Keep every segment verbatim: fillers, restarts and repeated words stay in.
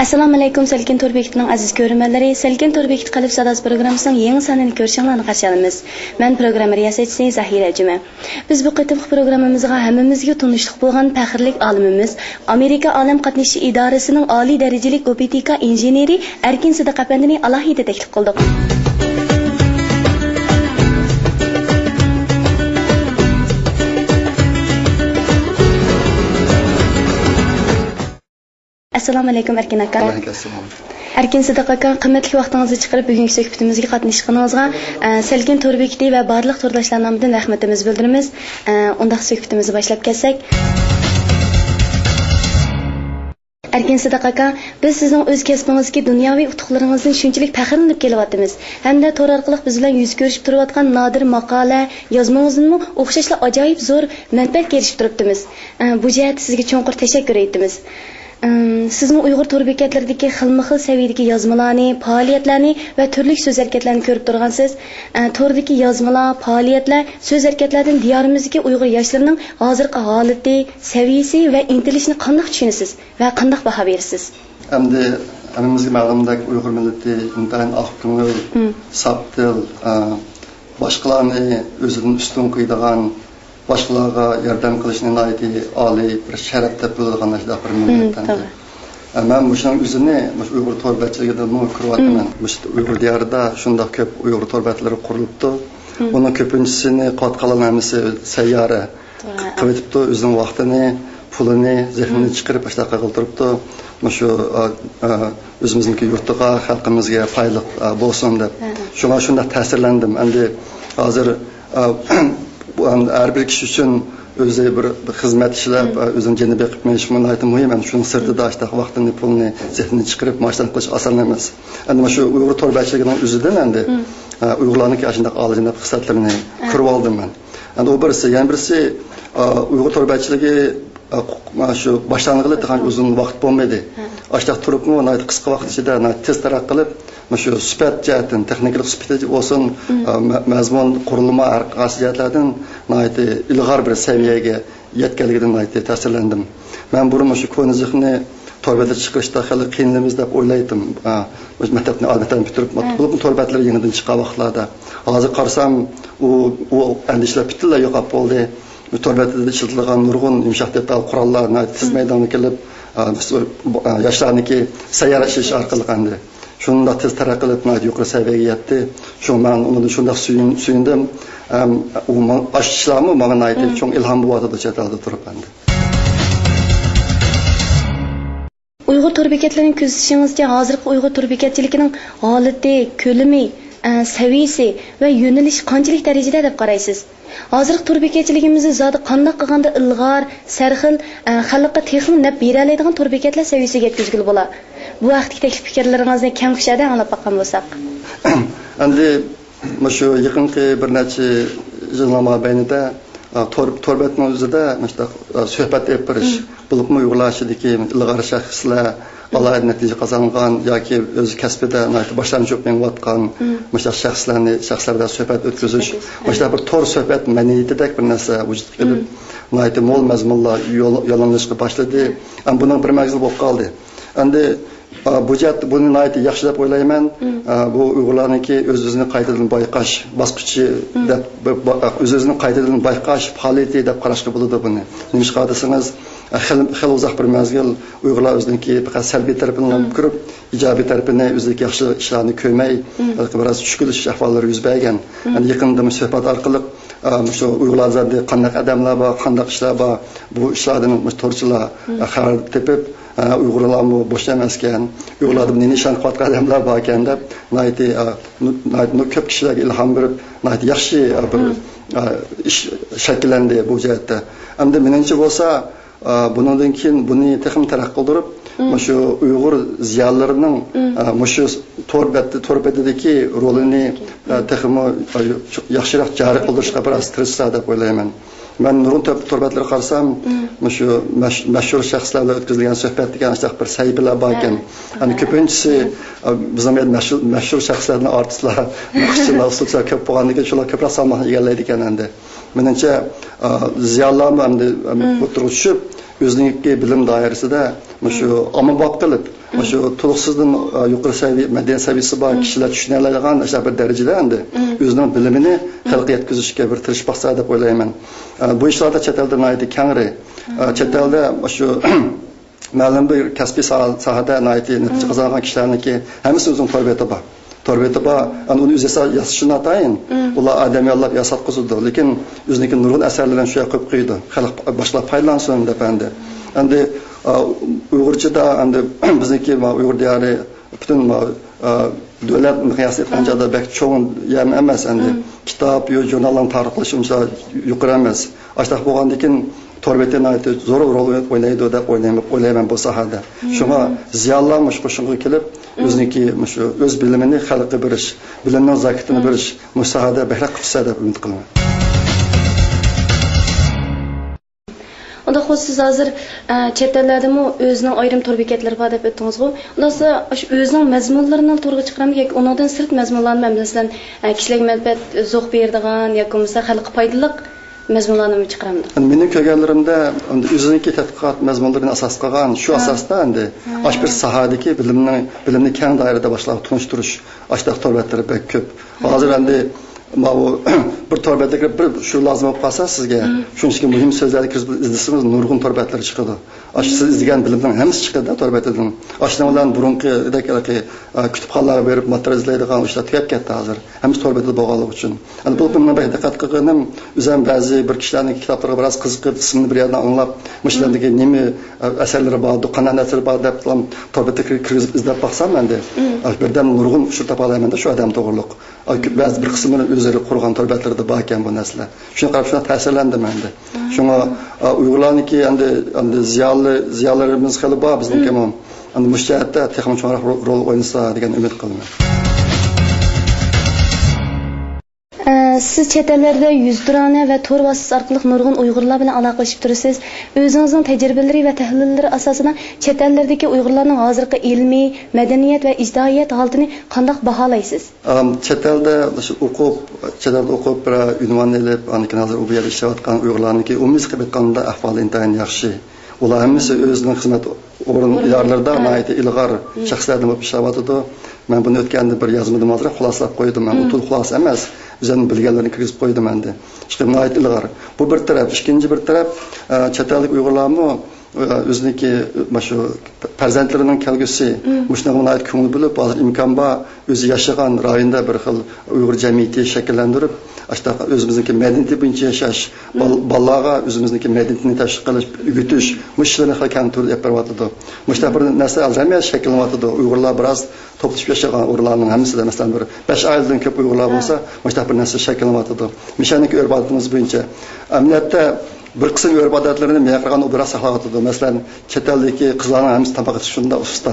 ئەسسالامۇئەلەيكۇم، سەلكىن تور بېكىتىنىڭ ئەزىز كۆرۈرمەنلىرى، سەلكىن تور بېكىتى قەلب ساداسى پروگراممىسىنىڭ يېڭى سانىنى كۆرۈشۈڭلارنى قارشى ئالىمىز. مەن پروگرامما رىياسەتچىسى زاھىرە جۈمە. بىز بۇ قېتىمقى پروگراممىمىزغا ھەممىمىزگە تونۇشلۇق بولغان پەخىرلىك ئالىمىمىز، ئامېرىكا ئالەم قاتنىشى ئىدارىسىنىڭ ئالىي دەرىجىلىك ئوپتىكا ئىنژېنېرى ئەركىن سىدىق ئەپەندىنى ئالاھىدە تەكلىپ قىلدۇق. ئەسسالامۇ ئەلەيكۇم، ئەركىن ئاكا. ۋەئەلەيكۇم ئەسسالام. ئەركىن سىدىق ئاكا، قىممەتلىك ۋاقتىڭىزنى چىقىرىپ، بۈگۈنكى سۆھبىتىمىزگە قاتنىشقىنىڭىزغا، ئە، سەلكىن تور بېكىتى ۋە بارلىق تورداشلار نامىدىن رەھمىتىمىزنى بىلدۈرىمىز. ئە، ئۇنداق سۆھبىتىمىزنى باشلاپ كەتسەك. ئەركىن سىدىق ئاكا، بىز سىزنىڭ ئۆز كەسپىڭىزدىكى دۇنياۋى ئۇتۇقلىرىڭىزدىن شۇنچىلىك پەخىرلىنىپ كېلىۋاتىمىز ھەمدە تور ئارقىلىق بىز بىلەن يۈز كۆرۈشۈپ تۇرۇۋاتقان نادىر ماقالە، يازمىڭىزدىنمۇ ئوخشاشلا ئاجايىپ زور مەنپەئەتكە ئېرىشىپ تۇرۇپتىمىز. ئە، بۇ جەھەتتە سىزگە چوڭقۇر تەشەككۈر ئېيتىمىز. ئىم، سىزمۇ ئۇيغۇر تور بېكەتلىرىدىكى خىلمۇ خىل سەۋىيەدىكى يازمىلارنى، پائالىيەتلەرنى ۋە تۈرلۈك سۆز ھەرىكەتلەرنى كۆرۈپ تۇرغانسىز. ئە، توردىكى يازمىلار، پائالىيەتلەر، سۆز ھەرىكەتلەردىن دىيارىمىزدىكى ئۇيغۇر ياشلىرىنىڭ ھازىرقى ھالىتى، سەۋىيەسى ۋە ئىنتىلىشىنى قانداق چۈشىنىسىز ۋە قانداق باھا بېرىسىز؟ ئەمدى ھەممىمىزگە مەلۇمدەك، ئۇيغۇر مىللىتى ئىنتايىن ئاق كۆڭۈل، مم. ساپ دىل، ئە، باشقىلارنى ئۆزىدىن ئۈستۈن قويىدىغان، باشقىلارغا ياردەم قىلىشنى ناھايىتى ئالىي بىر شەرەپ دەپ بىلىدىغان ئاشۇنداق بىر مىللەت ئەمدى. توغرا. ئە، مەن مۇشۇنىڭ ئۆزىنى مۇشۇ ئۇيغۇر تور بەتچىلىكىدىمۇ كۆرۈۋاتىمەن. مۇشۇ ئۇيغۇر دىيارىدا شۇنداق كۆپ ئۇيغۇر تور بەتلىرى قۇرۇلۇپتۇ. ئۇنىڭ كۆپىنچىسىنى قىلىۋاتقانلارنىڭ ھەممىسى سەييارە توغرا. قىلىۋېتىپتۇ، ئۆزىنىڭ ۋاقتىنى، پۇلىنى، زېھنىنى چىقىرىپ ئاشۇنداق قىلغىلى تۇرۇپتۇ. مۇشۇ، ئا، ئا، ئۆزىمىزنىڭكى يۇرتىغا، خەلقىمىزگە پايدىلىق، ئا، بولسۇن دەپ. شۇڭا شۇنداق تەسىرلەندىم. ئەمدى ھازىر، ئا، بۇ ھەم ھەر بىر كىشى ئۈچۈن ئۆزى بىر، بىر خىزمەت ئىشلەپ، ئا، ئۆزىنىڭ جېنىنى بېقىپ مېڭىشمۇ ناھايىتى مۇھىم. ئەمدى شۇنىڭ سىرتىدا ئاشۇنداق ۋاقتىنى، پۇلىنى، زېھنىنى چىقىرىپ مۇشۇنداق قىلىش ئاسان ئەمەس. ئەمدى مانا شۇ ئۇيغۇر تور بەتچىلىكىنىڭ ئۆزىدىن ئەمدى، ئا، ئۇيغۇرلارنىڭكى ئاشۇنداق ئالىيجاناب خىسلەتلىرىنى كۆرۈۋالدىم مەن. ئەمدى ئۇ بىرسى، يەنە بىرسى، ئا، ئۇيغۇر تور بەتچىلىكى، ئا، مانا شۇ باشلانغىلى تېخى ئۇزۇن ۋاقىت بولمىدى. ئاشۇنداق تۇرۇپمۇ ناھايىتى قىسقا ۋاقىت ئىچىدە ناھايىتى تېز تەرەققىي قىلىپ، مانا شۇ سۈپەت جەھەتتىن، تېخنىكىلىق سۈپىتى بولسۇن، ئا، مە-، مەزمۇن، قۇرۇلما، ھەر قايسى جەھەتلەردىن ناھايىتى ئىلغار بىر سەۋىيەگە يەتكەنلىكىدىن ناھايىتى تەسىرلەندىم. مەن بۇرۇن مۇشۇ كونا زىخنى تور بەتتە چىقىرىشتا خېلى قىينىلىمىز دەپ ئويلايتتىم. ئا، مۇشۇ مەكتەپنى، ئالىي مەكتەپنى پۈتتۈرۈپ، بولۇپمۇ تور بەتلىرى يېڭىدىن چىققان ۋاقىتلاردا. ھازىر قارىسام، ئۇ، ئۇ ئەندىشىلەر پۈتۈنلەي يوقاپ بولدى. تور بەتتە ئىشلىتىلىدىغان نۇرغۇن يۇمشاق دېتال، قوراللار ناھايىتى تېز مەيدانغا كېلىپ، ئا، بۇ، ئا، ياشلارنىڭكى سەييارە ئىشلىشى ئارقىلىق ئەمدى شۇنداق تېز تەرەققىي قىلىپ، ناھايىتى يۇقىرى سەۋىيەگە يەتتى. شۇڭا مەن ئۇنىڭدىن شۇنداق سۆيۈن-، سۆيۈندۈم. ھەم ئۇ ما-، ئاشۇ ئىشلارمۇ ماڭا ناھايىتى چوڭ ئىلھام بولۇۋاتىدۇ چەت ئەلدە تۇرۇپ ئەمدى. ئۇيغۇر تور بېكەتلىرىنى كۆزىتىشىڭىزچە، ھازىرقى ئۇيغۇر تور بېكەتچىلىكىنىڭ ھالىتى، كۆلىمى، ئە، سەۋىيەسى ۋە يۆنىلىشى قانچىلىك دەرىجىدە دەپ قارايسىز؟ ھازىرقى تور بېكەتچىلىكىمىزنى زادى قانداق قىلغاندا ئىلغار، سەرخىل، ئە، خەلققە تېخىمۇ نەپ بېرەلەيدىغان تور بېكەتلەر سەۋىيەسىگە يەتكۈزگىلى بولا؟ بۇ ھەقتىكى تەكلىپ پىكىرلىرىڭىزنى كەڭ كۇشادە ئاڭلاپ باققان بولساق. ئەمدى مۇشۇ يېقىنقى بىر نەچچە يىللار مابەينىدە، ئا، تور، تور بەتنىڭ ئۆزىدە مۇشۇنداق، ئا، سۆھبەت ئېلىپ بېرىش، بولۇپمۇ ئۇيغۇرلار ئىچىدىكى ئىلغار شەخسلەر، ئالاھىدە نەتىجە قازانغان ياكى ئۆز كەسپىدە ناھايىتى باشلامچى بولۇپ مېڭىۋاتقان مۇشۇنداق شەخسلەرنى، شەخسلەر بىلەن سۆھبەت ئۆتكۈزۈش، مۇشۇنداق بىر تور سۆھبەت مەدەنىيىتىدەك بىر نەرسە ۋۇجۇدقا كېلىپ، ناھايىتى مول مەزمۇنلار يول-، يوللىنىشقا باشلىدى. ئەمما بۇنىڭ بىر مەزگىل بولۇپ قالدى. ئەمدى، ئا، بۇ جەھەتتە بۇنى ناھايىتى ياخشى دەپ ئويلايمەن. ئا، بۇ ئۇيغۇرلارنىڭكى ئۆز-ئۆزىنى قايتىدىن بايقاش باسقۇچى دەپ، بىر با-، ئۆز-ئۆزىنى قايتىدىن بايقاش پائالىيىتى دەپ قاراشقا بولىدۇ بۇنى. نېمىشقا دېسىڭىز، ئا، خېلى، خېلى ئۇزاق بىر مەزگىل ئۇيغۇرلار ئۆزىنىڭكى پەقەت سەلبىي تەرىپىنى كۆرۈپ، ئىجابىي تەرىپىنى، ئۆزىدىكى ياخشى ئىشلارنى كۆرمەي، بىراز چۈشكۈنلىشىش ئەھۋاللىرى يۈز بەرگەن. ئەمدى يېقىندا مۇشۇ سۆھبەت ئارقىلىق، ئا، مۇشۇ ئۇيغۇرلاردا قانداق ئادەملەر بار، قانداق ئىشلار بار، بۇ ئىشلاردىن مۇشۇ تورچىلار، ئا، خەۋەر تېپىپ، ئە، ئۇيغۇرلارمۇ بوش ئەمەسكەن، ئۇيغۇرلاردا نېمە ئىشەنچ قىلىۋاتقان ئادەملەر باركەن دەپ، ناھايىتى، ئە، نۇ-، ناھايىتى نۇ-، كۆپ كىشىلەرگە ئىلھام بېرىپ، ناھايىتى ياخشى، ئە، بىر، ئە، ئىش شەكىللەندى بۇ جەھەتتە. ئەمدى مېنىڭچە بولسا، ئە، بۇنىڭدىن كېيىن بۇنى تېخىمۇ تەرەققىي قىلدۇرۇپ، مۇشۇ ئۇيغۇر زىيالىيلىرىنىڭ، ئە، مۇشۇ تور بەتتە، تور بەتىدىكى رولىنى، ئە، تېخىمۇ، ئە، ياخشىراق جارى قىلدۇرۇشقا بىراز تىرىشسا دەپ ئويلايمەن. مەن نۇرغۇن تور، تور بەتلىرىگە قارىسام، مۇشۇ مەش-، مەشھۇر شەخسلەر بىلەن ئۆتكۈزۈلگەن سۆھبەت دېگەن ئاشۇنداق بىر سەھىپىلەر باركەن. ئەمدى كۆپىنچىسى، ئە، بىزنىڭ يەردە مەشھۇر، مەشھۇر شەخسلەرنى ئارتىسلار، ناخشىچىلار، ئۇسسۇلچىلار كۆپ بولغاندىكىن شۇلار كۆپرەك سالماقنى ئىگىلەيدىكەن ئەمدى. مېنىڭچە، ئە، زىيالىيلارمۇ ئەمدى، ئەمدى ئوتتۇرىغا چۈشۈپ، ئۆزىنىڭكى بىلىم دائىرىسىدە مۇشۇ ئاممىباب قىلىپ، مۇشۇ تولۇقسىزدىن، ئە، يۇقىرى سەۋىيە، مەدەنىيەت سەۋىيىسى بار كىشىلەر چۈشىنەلەيدىغان ئاشۇنداق بىر دەرىجىدە ئەمدى ئۆزىنىڭ بىلىمىنى خەلققە يەتكۈزۈشكە بىر تىرىشىپ باقسا دەپ ئويلايمەن. ئە، بۇ ئىشلاردا چەت ئەلدە ناھايىتى كەڭرى. ئە، چەت ئەلدە مۇشۇ مەلۇم بىر كەسپىي ساھە-، ساھەدە ناھايىتى نەتىجە قازانغان كىشىلەرنىڭكى ھەممىسىنىڭ ئۆزىنىڭ تور بېتى بار. تور بېتى بار. ئەنە ئۇنى ئۆزى ياسا-، ياسىشى ناتايىن. ئۇلار ئادەم ياللاپ ياساتقۇزىدۇ. لېكىن ئۆزىنىڭكى نۇرغۇن ئەسەرلىرىنى شۇ يەرگە قويۇپ قويىدۇ. خەلق باشقىلار پايدىلانسۇن دەپ ئەمدى. ئەمدى، ئا، ئۇيغۇرچىدا ئەمدى بىزنىڭكى ما ئۇيغۇر دىيارى پۈتۈن ما، ئا، دۆلەت مىقياسىدا ئېيتقان چاغدا بەك چوڭ يەرمۇ ئەمەس ئەمدى. كىتاب، يو-، ژۇرناللارنى تارقىتىش ئۇنچە يۇقىرى ئەمەس. ئاشۇنداق بولغاندىكىن تور بېتى ناھايىتى زور رول ئوينايدۇ دەپ ئويلايمەن، ئويلايمەن بۇ ساھەدە. شۇڭا زىيالىيلار مۇشۇ قوشۇنغا كېلىپ، ئۆزىنىڭكى مۇشۇ ئۆز بىلىمىنى خەلققە بېرىش، بىلىمنىڭ زاكىتىنى بېرىش مۇشۇ ساھەدە بەكرەك قىلىشسا دەپ ئۈمىد قىلىمەن. ئۇنداق بولسا، سىز ھازىر، ئە، چەت ئەللەردىمۇ ئۆزىنىڭ ئايرىم تور بېكەتلىرى بار دەپ ئۆتتىڭىزغۇ؟ ئۇنداق بولسا، ئاشۇ ئۆزىنىڭ مەزمۇنلىرىنى تورغا چىقىرامدۇ ياكى ئۇنىڭدىن سىرت مەزمۇنلارنىمۇ، مەسىلەن، ئە، كىشىلەرگە مەنپەئەت زوق بېرىدىغان ياكى بولمىسا خەلققە پايدىلىق مەزمۇنلارنىمۇ چىقىرامدۇ؟ ئەمدى مېنىڭ كۆرگەنلىرىمدە، ئەمدى ئۆزىنىڭكى تەتقىقات مەزمۇنلىرىنى ئاساس قىلغان، شۇ ئاساستا ئەمدى ئاشۇ بىر ساھەدىكى بىلىمنىڭ، بىلىمنى كەڭ دائىرىدە باشقىلارغا تونۇشتۇرۇش، ئاشۇنداق تور بەتلىرى بەك كۆپ. ھازىر ئەمدى ماۋۇ بىر تور بەتكە كىرىپ، بىر شۇ لازىم بولۇپ قالسا سىزگە، شۇنىڭ ئىچىدىكى مۇھىم سۆزلەرنى كىرگۈزۈپ ئىزدىسىڭىز، نۇرغۇن تور بەتلىرى چىقىدۇ. ئاشۇ سىز ئىزدىگەن بىلىمنىڭ ھەممىسى چىقىدۇ تور بەتىدىن. ئاشۇنىڭ بىلەن بۇرۇنقىدەك ھېلىقى، ئە، كۇتۇپخانىلارغا بېرىپ ماتېرىيال ئىزدەيدىغان ئۇ ئىشلار تۈگەپ كەتتى ھازىر. ھەممىسى تور بېتىدە بولغانلىقى ئۈچۈن. ئەمدى بۇ مېنىڭ بەك دىققەت قىلغىنىم، ئۆزۈم بەزى بىر كىشىلەرنىڭ كىتابلىرىغا بىراز قىزىقىپ، ئىسمىنى بىر يەردىن ئاڭلاپ، مۇشۇلارنىڭكى نېمە، ئە، ئەسەرلىرى بار، قانداق ئەسەرلىرى بار دەپ، تور بېتىگە كىرگۈزۈپ ئىزدەپ باقسام ئەمدى، ئە، بىردەم نۇرغۇن ئۇچۇر تاپالايمەن-دە شۇ ئادەم توغرۇلۇق. ئە، بەزى بىر قىسىملىرى ئۆزلىرى قۇرغان تور بەتلىرىدە باركەن بۇ نەرسىلەر. شۇنى قاراپ شۇنداق تەسىرلەندىم ئەمدى. شۇڭا، ئە، ئۇيغۇرلارنىڭكى ئەمدى، ئەمدى زىيالىي، زىيالىيلىرىمىز خېلى بار بىزنىڭكىمۇ. ئەمدى مۇشۇ جەھەتتە تېخىمۇ چوڭراق رول، رول ئوينىسا دېگەن ئۈمىد قىلىمەن. ئە، سىز چەت ئەللەردە يۈزتۇرانە ۋە تور ۋاسىتىسى ئارقىلىق نۇرغۇن ئۇيغۇرلار بىلەن ئالاقىلىشىپ تۇرىسىز. ئۆزىڭىزنىڭ تەجرىبىلىرى ۋە تەھلىللىرى ئاساسىدا چەت ئەللەردىكى ئۇيغۇرلارنىڭ ھازىرقى ئىلمىي، مەدەنىيەت ۋە ئىجتىمائىيەت ھالىتىنى قانداق باھالايسىز؟ ئام، چەت ئەلدە مۇشۇ ئوقۇپ، چەت ئەلدە ئوقۇپ، بىر ئۇنۋان ئېلىپ، ئاندىن كېيىن ھازىر ئۇ بۇ يەردە ئىشلەۋاتقان ئۇيغۇرلارنىڭكى ئومۇميۈزلۈك قىلىپ ئېيتقاندا ئەھۋالى ئىنتايىن ياخشى. ئۇلار ھەممىسى ئۆزىنىڭ خىزمەت ئورۇن ئورۇن. ئىدارىلىرىدا ھە. ناھايىتى ئىلغار ھە. شەخسلەردىن بولۇپ ئىشلەۋاتىدۇ. مەن بۇنى ئۆتكەندە بىر يازمىدىمۇ ھازىر خۇلاسىلاپ قويدۇم. مەن ئۇ ھە. تول خۇلاسە ئەمەس، ئۆزۈمنىڭ بىلگەنلىرىنى كىرگۈزۈپ قويدۇم ئەمدى. ئىشقىلىپ ناھايىتى ئىلغار. بۇ بىر تەرەپ. ئىككىنچى بىر تەرەپ، ئە، چەت ئەللىك ئۇيغۇرلارمۇ، ئە، ئۆزىنىڭكى، مانا شۇ پەرزەنتلىرىنىڭ كەلگۈسى مۇشۇنىڭغا ناھايىتى كۆڭۈل بۆلۈپ، ھازىر ئىمكان بار، ئۆزى ياشىغان رايوندا بىر خىل ئۇيغۇر جەمئىيىتى شەكىللەندۈرۈپ، ئاشۇنداق ئۆزىمىزنىڭكى مەدەنىيىتى بويىچە ياشاش، بال-، بالىلارغا ئۆزىمىزنىڭكى مەدەنىيىتىنى تەشۋىق قىلىش، ئۆگىتىش، مۇشۇ ئىشلارنى خېلى كەڭ تۈردە ئېلىپ بېرىۋاتىدۇ. مۇشۇنداق بىر نەرسە ھازىر ھەممە يەردە شەكىللىنىۋاتىدۇ. ئۇيغۇرلار بىراز توپلىشىپ ياشىغان ئورۇنلارنىڭ ھەممىسىدە، مەسىلەن، بىر بەش ئائىلىدىن كۆپ ئۇيغۇرلار بولسا، مۇشۇنداق بىر نەرسە شەكىللىنىۋاتىدۇ. مۇشۇ يەرنىڭكى ئۆرپ-ئادىتىمىز بويىچە. ئەمەلىيەتتە، بىر قىسىم ئۆرپ-ئادەتلىرىنى مېغىر قىلغان ئوبراز ساقلاۋاتىدۇ. مەسىلەن، چەت ئەلدىكى قىزلارنىڭ ھەممىسى تاماق ئېتىش شۇنداق ئۇستا.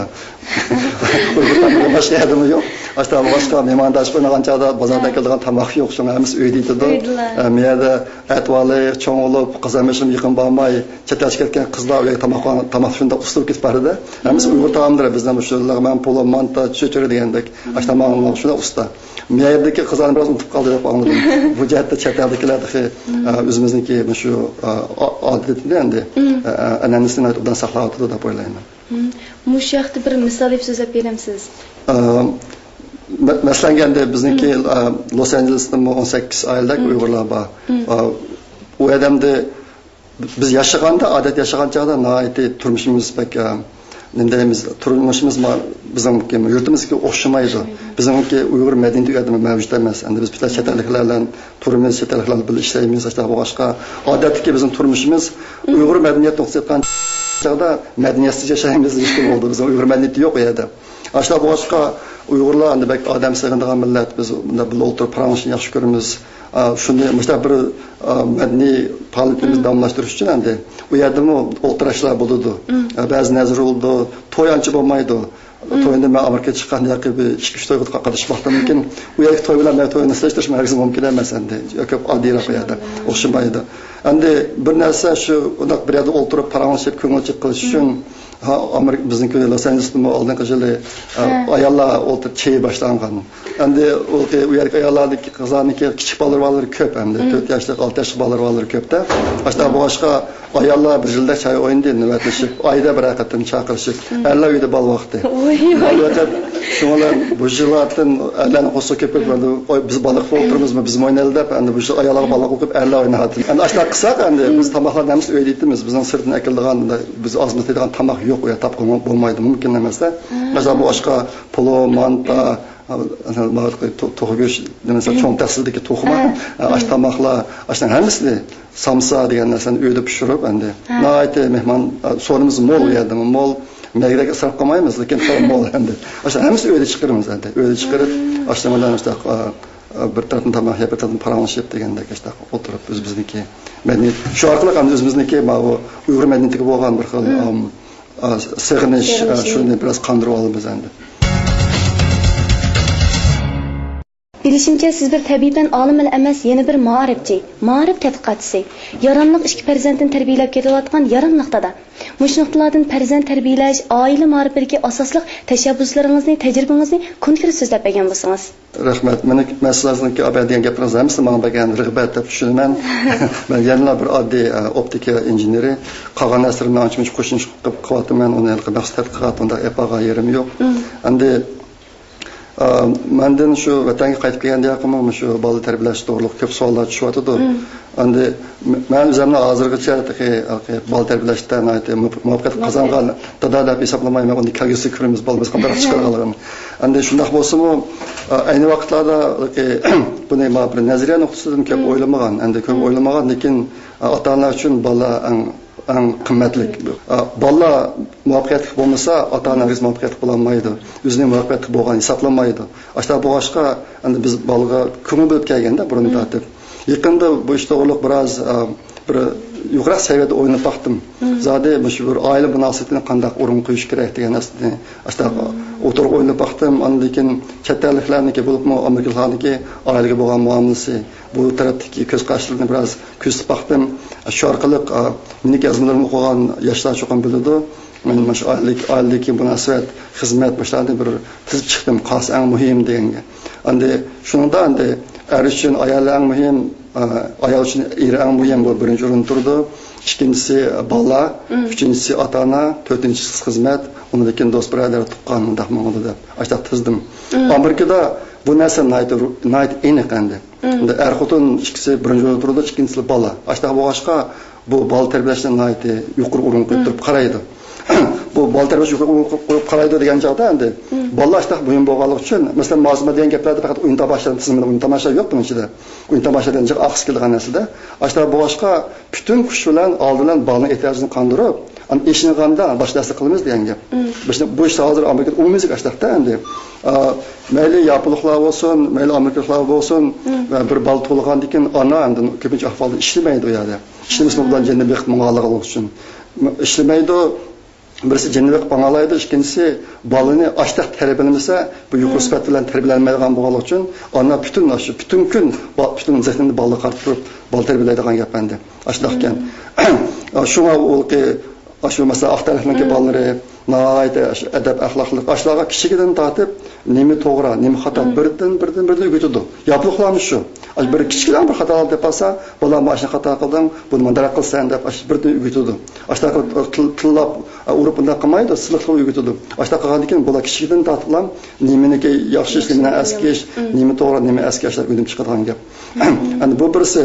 ئۇيغۇر تامىقى باشقا يەردىمۇ يوق. ئاشۇنداق بولغاچقا، مېھمانداشلىق ئوينىغان چاغدا بازاردا ئەكېلىدىغان تاماق يوق. شۇڭا ھەممىسى ئۆيدە يېتىدۇ. ئۆيدىلا. ئە، مۇ يەردە ئەتىۋارلىق چوڭ بولۇپ، قازان بېشىغا يېقىن بارماي، چەت ئەلگە كەتكەن قىزلار ئۆيگە تاماق، تاماق شۇنداق ئۇستا بولۇپ كېتىپ بارىدۇ. ھەممىسى ئۇيغۇر تائاملىرى، بىزنىڭ مۇشۇ لەغمەن، پولۇ، مانتا، چۆچۈرە دېگەندەك. ئاشۇ تاماقلار شۇنداق ئۇستا. مۇ يەردىكى قىزلارنى بىراز ئۇنتۇپ قالدى دەپ ئاڭلىدىم. بۇ جەھەتتە چەت ئەلدىكىلەر تېخى، ئە، ئۆزىمىزنىڭكى مۇشۇ، ئە، ئا-، ئادىتىنى ئەمدى، ئە، ئە، ئەنئەنىسىنى ناھايىتى ئوبدان ساقلاۋاتىدۇ دەپ ئويلايمەن. مم. مۇشۇ ھەقتە بىر مىسال دەپ سۆزلەپ بېرەمسىز؟ ئە، مە-، مەسىلەن، ئەمدى بىزنىڭكى، ئە، لوس ئانژېلېستىمۇ ئون سەككىز ئائىلىدەك ئۇيغۇرلار بار. ئە، ئۇ ئادەمدە بىز ياشىغاندا، ئادەتتە ياشىغان چاغدا ناھايىتى تۇرمۇشىمىز بەك، ئە، نېمە دەيمىز، تۇرمۇشىمىز ما-، بىزنىڭكى يۇرتىمىزدىكى ئوخشىمايدۇ. بىزنىڭكى ئۇيغۇر مەدەنىيىتى ئۇ يەردە مەۋجۇت ئەمەس. ئەمدى بىز بىر چەت ئەللىكلەر بىلەن تۇرىمىز، چەت ئەللىكلەر بىلەن ئىشلەيمىز، ئاشۇنداق بولغاچقا، ئادەتتىكى بىزنىڭ تۇرمۇشىمىز ئۇيغۇر مەدەنىيەت نۇقتىسى ئېيتقان چاغدا مەدەنىيەتسىز ياشايمىز دېيىشكە بولىدۇ. بىزنىڭ ئۇيغۇر مەدەنىيىتى يوق ئۇ يەردە. ئاشۇنداق بولغاچقا، ئۇيغۇرلار ئەمدى بەك ئادەم سېغىنىدىغان مىللەت، بىز مۇنداق بىللە ئولتۇرۇپ پاراڭلىشىشنى ياخشى كۆرىمىز. ئا، شۇنى مۇشۇنداق بىر، ئا، مەدەنىي پائالىيىتىمىزنى داۋاملاشتۇرۇش ئۈچۈن ئەمدى ئۇ يەردىمۇ ئولتۇراشلار بولىدۇ. ئا، بەزى نەزىر بولىدۇ. توي ئانچە بولمايدۇ. توينى مەن ئامېرىكىغا چىققان ياقى بىر ئىككى، ئۈچ تويغا قاتنىشىپ باقتىمكىن، ئۇ يەردىكى توي بىلەن مەن توينى سېلىشتۇرۇشمۇ ھەرگىز مۇمكىن ئەمەس ئەمدى. كۆپ ئاددىيراق ئۇ يەردە. ئوخشىمايدۇ. ئەمدى بىر نەرسە شۇ ئۇنداق بىر يەردە ئولتۇرۇپ پاراڭلىشىپ كۆڭۈل ئېچىپ قىلىش ئۈچۈن ھا، ئامېرىكا، بىزنىڭكى لوس ئانژېلېستىمۇ ئالدىنقى يىلى، ئا، ھە. ئاياللار ئولتۇرۇپ چېيى باشلانغان. ئەمدى ئۇ، ئۇ يەردىكى ئاياللاردىكى، قىزلارنىڭكى كىچىك بالىلىرى كۆپ ئەمدى. مم. تۆت ياشلىق، ئالتە ياشلىق بالىلىرى كۆپتە. ئاشۇنداق بولغاچقا، ئاياللار بىر يىلدا چاي ئوينىدى، نۆۋەتلىشىپ، ئايدا بىر قېتىم چاقىرىشىپ، مم. ئەرلەر ئۆيدە بالا باقتى. ۋاي، ۋاي. شۇڭا بۇ يىللاردىن ئەرلەرنىڭ قورسىقى كۆپۈپ، مم. ئەمدى، «ئوي، بىز بالا قىلىپ ئولتۇرىمىزمۇ، بىزمۇ ئوينايلى» دەپ، ئەمدى بۇ يىل ئاياللارغا بالا قىلىپ ئەرلەر ئويناۋاتىدۇ. ئەمدى ئاشۇنداق قىلساق، ئەمدى بىز تاماقلارنى ھەممىسى ئۆيدە يېتىمىز. بىزنىڭ سىرتتىن ئەكېلىدىغان، بىز ئاز مۇددەت يەيدىغان تاماق يوق، ئۇ يەردە تاپقىلى بولمايدۇ، مۇمكىن ئەمەس-دە. مم. مەسىلەن، بۇ ئاشقا پولۇ، مانتا، مم. تو-، توخۇ گۆش، مەسىلەن، مم. چوڭ تەخسىدىكى توخۇما، مم. ئاشۇ تاماقلار، ئاشۇنىڭ ھەممىسىنى، سامسا دېگەن نەرسىنى ئۆيدە پىشۇرۇپ، ئەمدى ھە. ناھايىتى مېھمان، سورۇنىمىز مول ئۇ يەردە، مول. مەيگىدەك ئىسراپ قىلمايمىز، لېكىن خېلى مول ئەمدى. ئاشۇ ھەممىسى ئۆيدە چىقىرىمىز ئەمدى. ئۆيدە چىقىرىپ، مم. ئاشۇ بىلەن ئاشۇنداق، ئا، ئا، بىر تەرەپتىن تاماق يەپ، بىر تەرەپتىن پاراڭلىشىپ دېگەندەك ئاشۇنداق ئولتۇرۇپ، ئۆزىمىزنىڭكى مەدەنىيەت، شۇ ئارقىلىق ئەمدى ئۆزىمىزنىڭكى ماۋۇ ئۇيغۇر مەدەنىيىتىگە بولغان بىر خىل، مم. ئام، ئا، سېغىنىش، ئا، سېغىنىشنى. شۇنى بىراز قاندۇرۇپ ئالىمىز ئەمدى. بىلىشىمچە، سىز بىر تەبىئىي پەن ئالىمىلا ئەمەس، يەنە بىر مائارىپچى، مائارىپ تەتقىقاتچىسى، ياراملىق ئىككى پەرزەنتنى تەربىيەلەپ كېلىۋاتقان ياراملىق دادا. مۇشۇ نۇقتىلاردىن پەرزەنت تەربىيەلەش، ئائىلە مائارىپىدىكى ئاساسلىق تەشەببۇسلىرىڭىزنى، تەجرىبىڭىزنى كونكرېت سۆزلەپ بەرگەن بولسىڭىز. رەھمەت. مېنىڭ، مەن سىلەرنىڭكى ئاۋۋال دېگەن گەپلىرىڭىز ھەممىسى ماڭا بەرگەن رىغبەت دەپ چۈشىنىمەن. مەن يەنىلا بىر ئاددىي، ئە، ئوپتىكا ئىنژېنېرى. قالغان نەرسىلىرىمنى ئانچە-مۇنچە قوشۇمچە قىلىپ قىلىۋاتىمەن. ئۇنى ھېلىقى مەخسۇس تەتقىقات ئۇنداق ئېلىپ بارغان يېرىم يوق. مم. ئەمدى ئا، مەندىن شۇ ۋەتەنگە قايتىپ كەلگەندىن كېيىنمۇ مۇشۇ بالا تەربىيەلەش توغرۇلۇق كۆپ سوئاللار چۈشۈۋاتىدۇ. مم. ئەمدى م-، مەن ئۆزۈمنى ھازىرغىچە تېخى، تېخى بالا تەربىيەلەشتە ناھايىتى مۇپ-، مۇۋەپپەقىيەت مۇۋەپپەقىيەت. قازانغان دادا دەپ ھېسابلىمايمەن. ئۇنى كەلگۈسىدە كۆرىمىز، بالىمىز قانداق چىقىرىدىغانلىقىنى. ئەمدى شۇنداق بولسىمۇ، ئا، ئەينى ۋاقىتلاردا بۇنى مانا بىر نەزەرىيە نۇقتىسىدىن كۆپ مم. ئويلىمىغان، ئەمدى كۆپ مم. ئويلىمىغان، لېكىن، ئا، ئاتا-ئانا ئۈچۈن بالا ئەڭ ئەڭ قىممەتلىك. ئا، بالىلار مۇۋەپپەقىيەتلىك بولمىسا، ئاتا-ئانا ھەرگىز مۇۋەپپەقىيەتلىك بولالمايدۇ. ئۆزىنى مۇۋەپپەقىيەتلىك بولغان ھېسابلانمايدۇ. ئاشۇنداق بولغاچقا، ئەمدى بىز بالىغا كۆڭۈل بۆلۈپ كەلگەندە، بۇرۇندىن مم. تارتىپ. يېقىندا بۇ ئىش توغرۇلۇق بىراز، ئا، بىر يۇقىرىراق سەۋىيەدە ئويلىنىپ باقتىم. مم. زادى مۇشۇ بىر ئائىلە مۇناسىۋىتىنى قانداق ئورۇنغا قويۇش كېرەك دېگەن نەرسىنى ئاشۇنداق مم. ئوتتۇرىغا ئويلىنىپ باقتىم. ئاندىن كېيىن چەت ئەللىكلەرنىڭكى، بولۇپمۇ ئامېرىكىلىقلارنىڭكى ئائىلىگە بولغان مۇئامىلىسى، بۇ تەرەپتىكى كۆز قاراشلىرىنى بىراز كۆزىتىپ باقتىم. شۇ ئارقىلىق، ئا، مېنىڭكى يازمىلىرىمنى ئوقۇغان ياشلار چوقۇم بىلىدۇ. مەن مانا شۇ ئائىلىدىكى، ئائىلىدىكى مۇناسىۋەت، خىزمەت، مۇشۇلارنى بىر تىزىپ چىقتىم، قايسى ئەڭ مۇھىم دېگەنگە. ئەمدى شۇنىڭدا ئەمدى ئەر ئۈچۈن ئايال ئەڭ مۇھىم، ئا، ئايال ئۈچۈن ئېرى ئەڭ مۇھىم، بۇ بىرىنچى ئورۇندا تۇرىدۇ. ئىككىنچىسى بالىلار، مم. ئۈچىنچىسى ئاتا-ئانا، تۆتىنچىسى خىزمەت، ئۇنىڭدىن كېيىن دوست-بۇرادەر، تۇغقان، مۇنداق ماڭىدۇ دەپ ئاشۇنداق تىزدىم. مم. ئامېرىكىدا بۇ نەرسە ناھايىتى، ناھايىتى ئېنىق ئەمدى. مم. ئەمدى ئەر-خوتۇن ئىككىسى بىرىنچى ئورۇندا تۇرىدۇ، ئىككىنچىسى بالا. ئاشۇنداق بولغاچقا، بۇ بالا تەربىيەلەشنى ناھايىتى يۇقىرى ئورۇنغا مم. قويۇپ تۇرۇپ قارايدۇ. بۇ بالا تەربىيەلەشنى يۇقىرى ئورۇنغا قويۇپ قارايدۇ دېگەن چاغدا ئەمدى مم. بالىلار ئاشۇنداق مۇھىم بولغانلىقى ئۈچۈن، مەسىلەن، مازىما دېگەن گەپلەردە پەقەت ئويۇن تاماشا تىزىمىدا ئويۇن تاماشا يوق بۇنىڭ ئىچىدە. ئويۇن تاماشا دېگەن جىق ئاقسىز كېلىدىغان نەرسىدە. ئاشۇنداق بولغاچقا، پۈتۈن كۈچ بىلەن ئالدى بىلەن بالىنىڭ ئېھتىياجىنى قاندۇرۇپ، ئاندىن ئېچىنغاندا باشقا نەرسە قىلىمىز دېگەن گەپ. مم. بىز بۇ ئىشتا ھازىر ئامېرىكىدا ئومۇميۈزلۈك ئاشۇنداقتا ئەمدى. ئا، مەيلى ياپونلۇقلار بولسۇن، مەيلى ئامېرىكىلىقلار بولسۇن، مم. ۋە بىر بالا تۇغۇلغاندىن كېيىن ئانا ئەمدى كۆپىنچە ئەھۋالدا ئىشلىمەيدۇ ئۇ يەردە. ئىشلىمىسىمۇ بۇلار جېنىنى بېقىپ ماڭغانلىقى ئۈچۈن. ئىشلىمەيدۇ. بىرسى جېنىنى بېقىپ ماڭالايدۇ، ئىككىنچىسى بالىنى ئاشۇنداق تەربىيەلىمىسە، بۇ يۇقىرى مم. سۈپەت بىلەن تەربىيەلەنمەيدىغان بولغانلىقى ئۈچۈن، ئانا پۈتۈن شۇ پۈتۈن كۈن، با-، پۈتۈن زېھنىنى بالىغا قارىتىپ تۇرۇپ، بالا تەربىيەلەيدىغان گەپ ئەمدى. ئاشۇنداقكەن. مم. شۇڭا ئۇ، ئاشۇ مەسىلەن، ئاق تەنلىكنىڭكى مم. بالىلىرى ناھايىتى ئاشۇ ئەدەپ-ئەخلاقلىق. ئاشۇلارغا كىچىكىدىن تارتىپ نېمە توغرا، نېمە خاتا، مم. بىردىن، بىردىن، بىردىن ئۆگىتىدۇ. ياپونلۇقلارمۇ شۇ. ئاشۇ بىر كىچىككىنە بىر خاتالىق دەپ قالسا، بالا مانا شۇنى خاتا قىلدىڭ، بۇنى مۇنداق قىلسەن دەپ، ئاشۇ بىردىن ئۆگىتىدۇ. ئاشۇنداق قىلىپ تىل-، تىللاپ، ئۇرۇپ بۇنداق قىلمايدۇ، سىلىقلىق ئۆگىتىدۇ. ئاشۇنداق قىلغاندىن كېيىن بالا كىچىكىدىن تارتىپلا نېمىنىكى ياخشى ئىش، نېمىنى ئەسكى ئىش، مم. نېمە توغرا، نېمە ئەسكى ئىشلار ئۆگىنىپ چىقىدىغان گەپ. مم. ئەمدى بۇ بىرسى.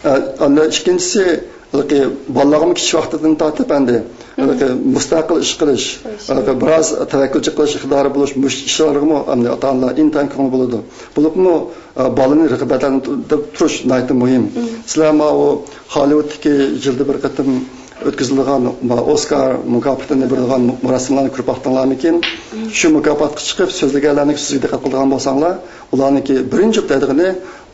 ئە، ئەمدى ئىككىنچىسى، ھېلىقى بالىلارغىمۇ كىچىك ۋاقتىدىن تارتىپ ئەمدى، مم. ھېلىقى مۇستەقىل ئىش قىلىش، قىلىش. ھېلىقى بىراز تەۋەككۈلچى قىلىش ئىقتىدارى بولۇش، مۇشۇ ئىشلارغىمۇ ئەمدى ئاتا-ئانىلار ئىنتايىن كۆڭۈل بۆلىدۇ. بولۇپمۇ، ئە، بالىنى رىغبەتلەندۈرۈپ تۇرۇش ناھايىتى مۇھىم. مم. سىلەر ماۋۇ خوللىۋۇدتىكى يىلدا بىر قېتىم ئۆتكۈزۈلىدىغان، ماۋۇ ئوسكار مۇكاپاتىنى بېرىدىغان مۇراسىملارنى كۆرۈپ باقتىڭلارمىكىن؟ مم. شۇ مۇكاپاتقا چىقىپ سۆزلىگەنلەرنىڭكى سۆزىگە دىققەت قىلىدىغان بولساڭلار، ئۇلارنىڭكى بىرىنچى دەيدىغىنى،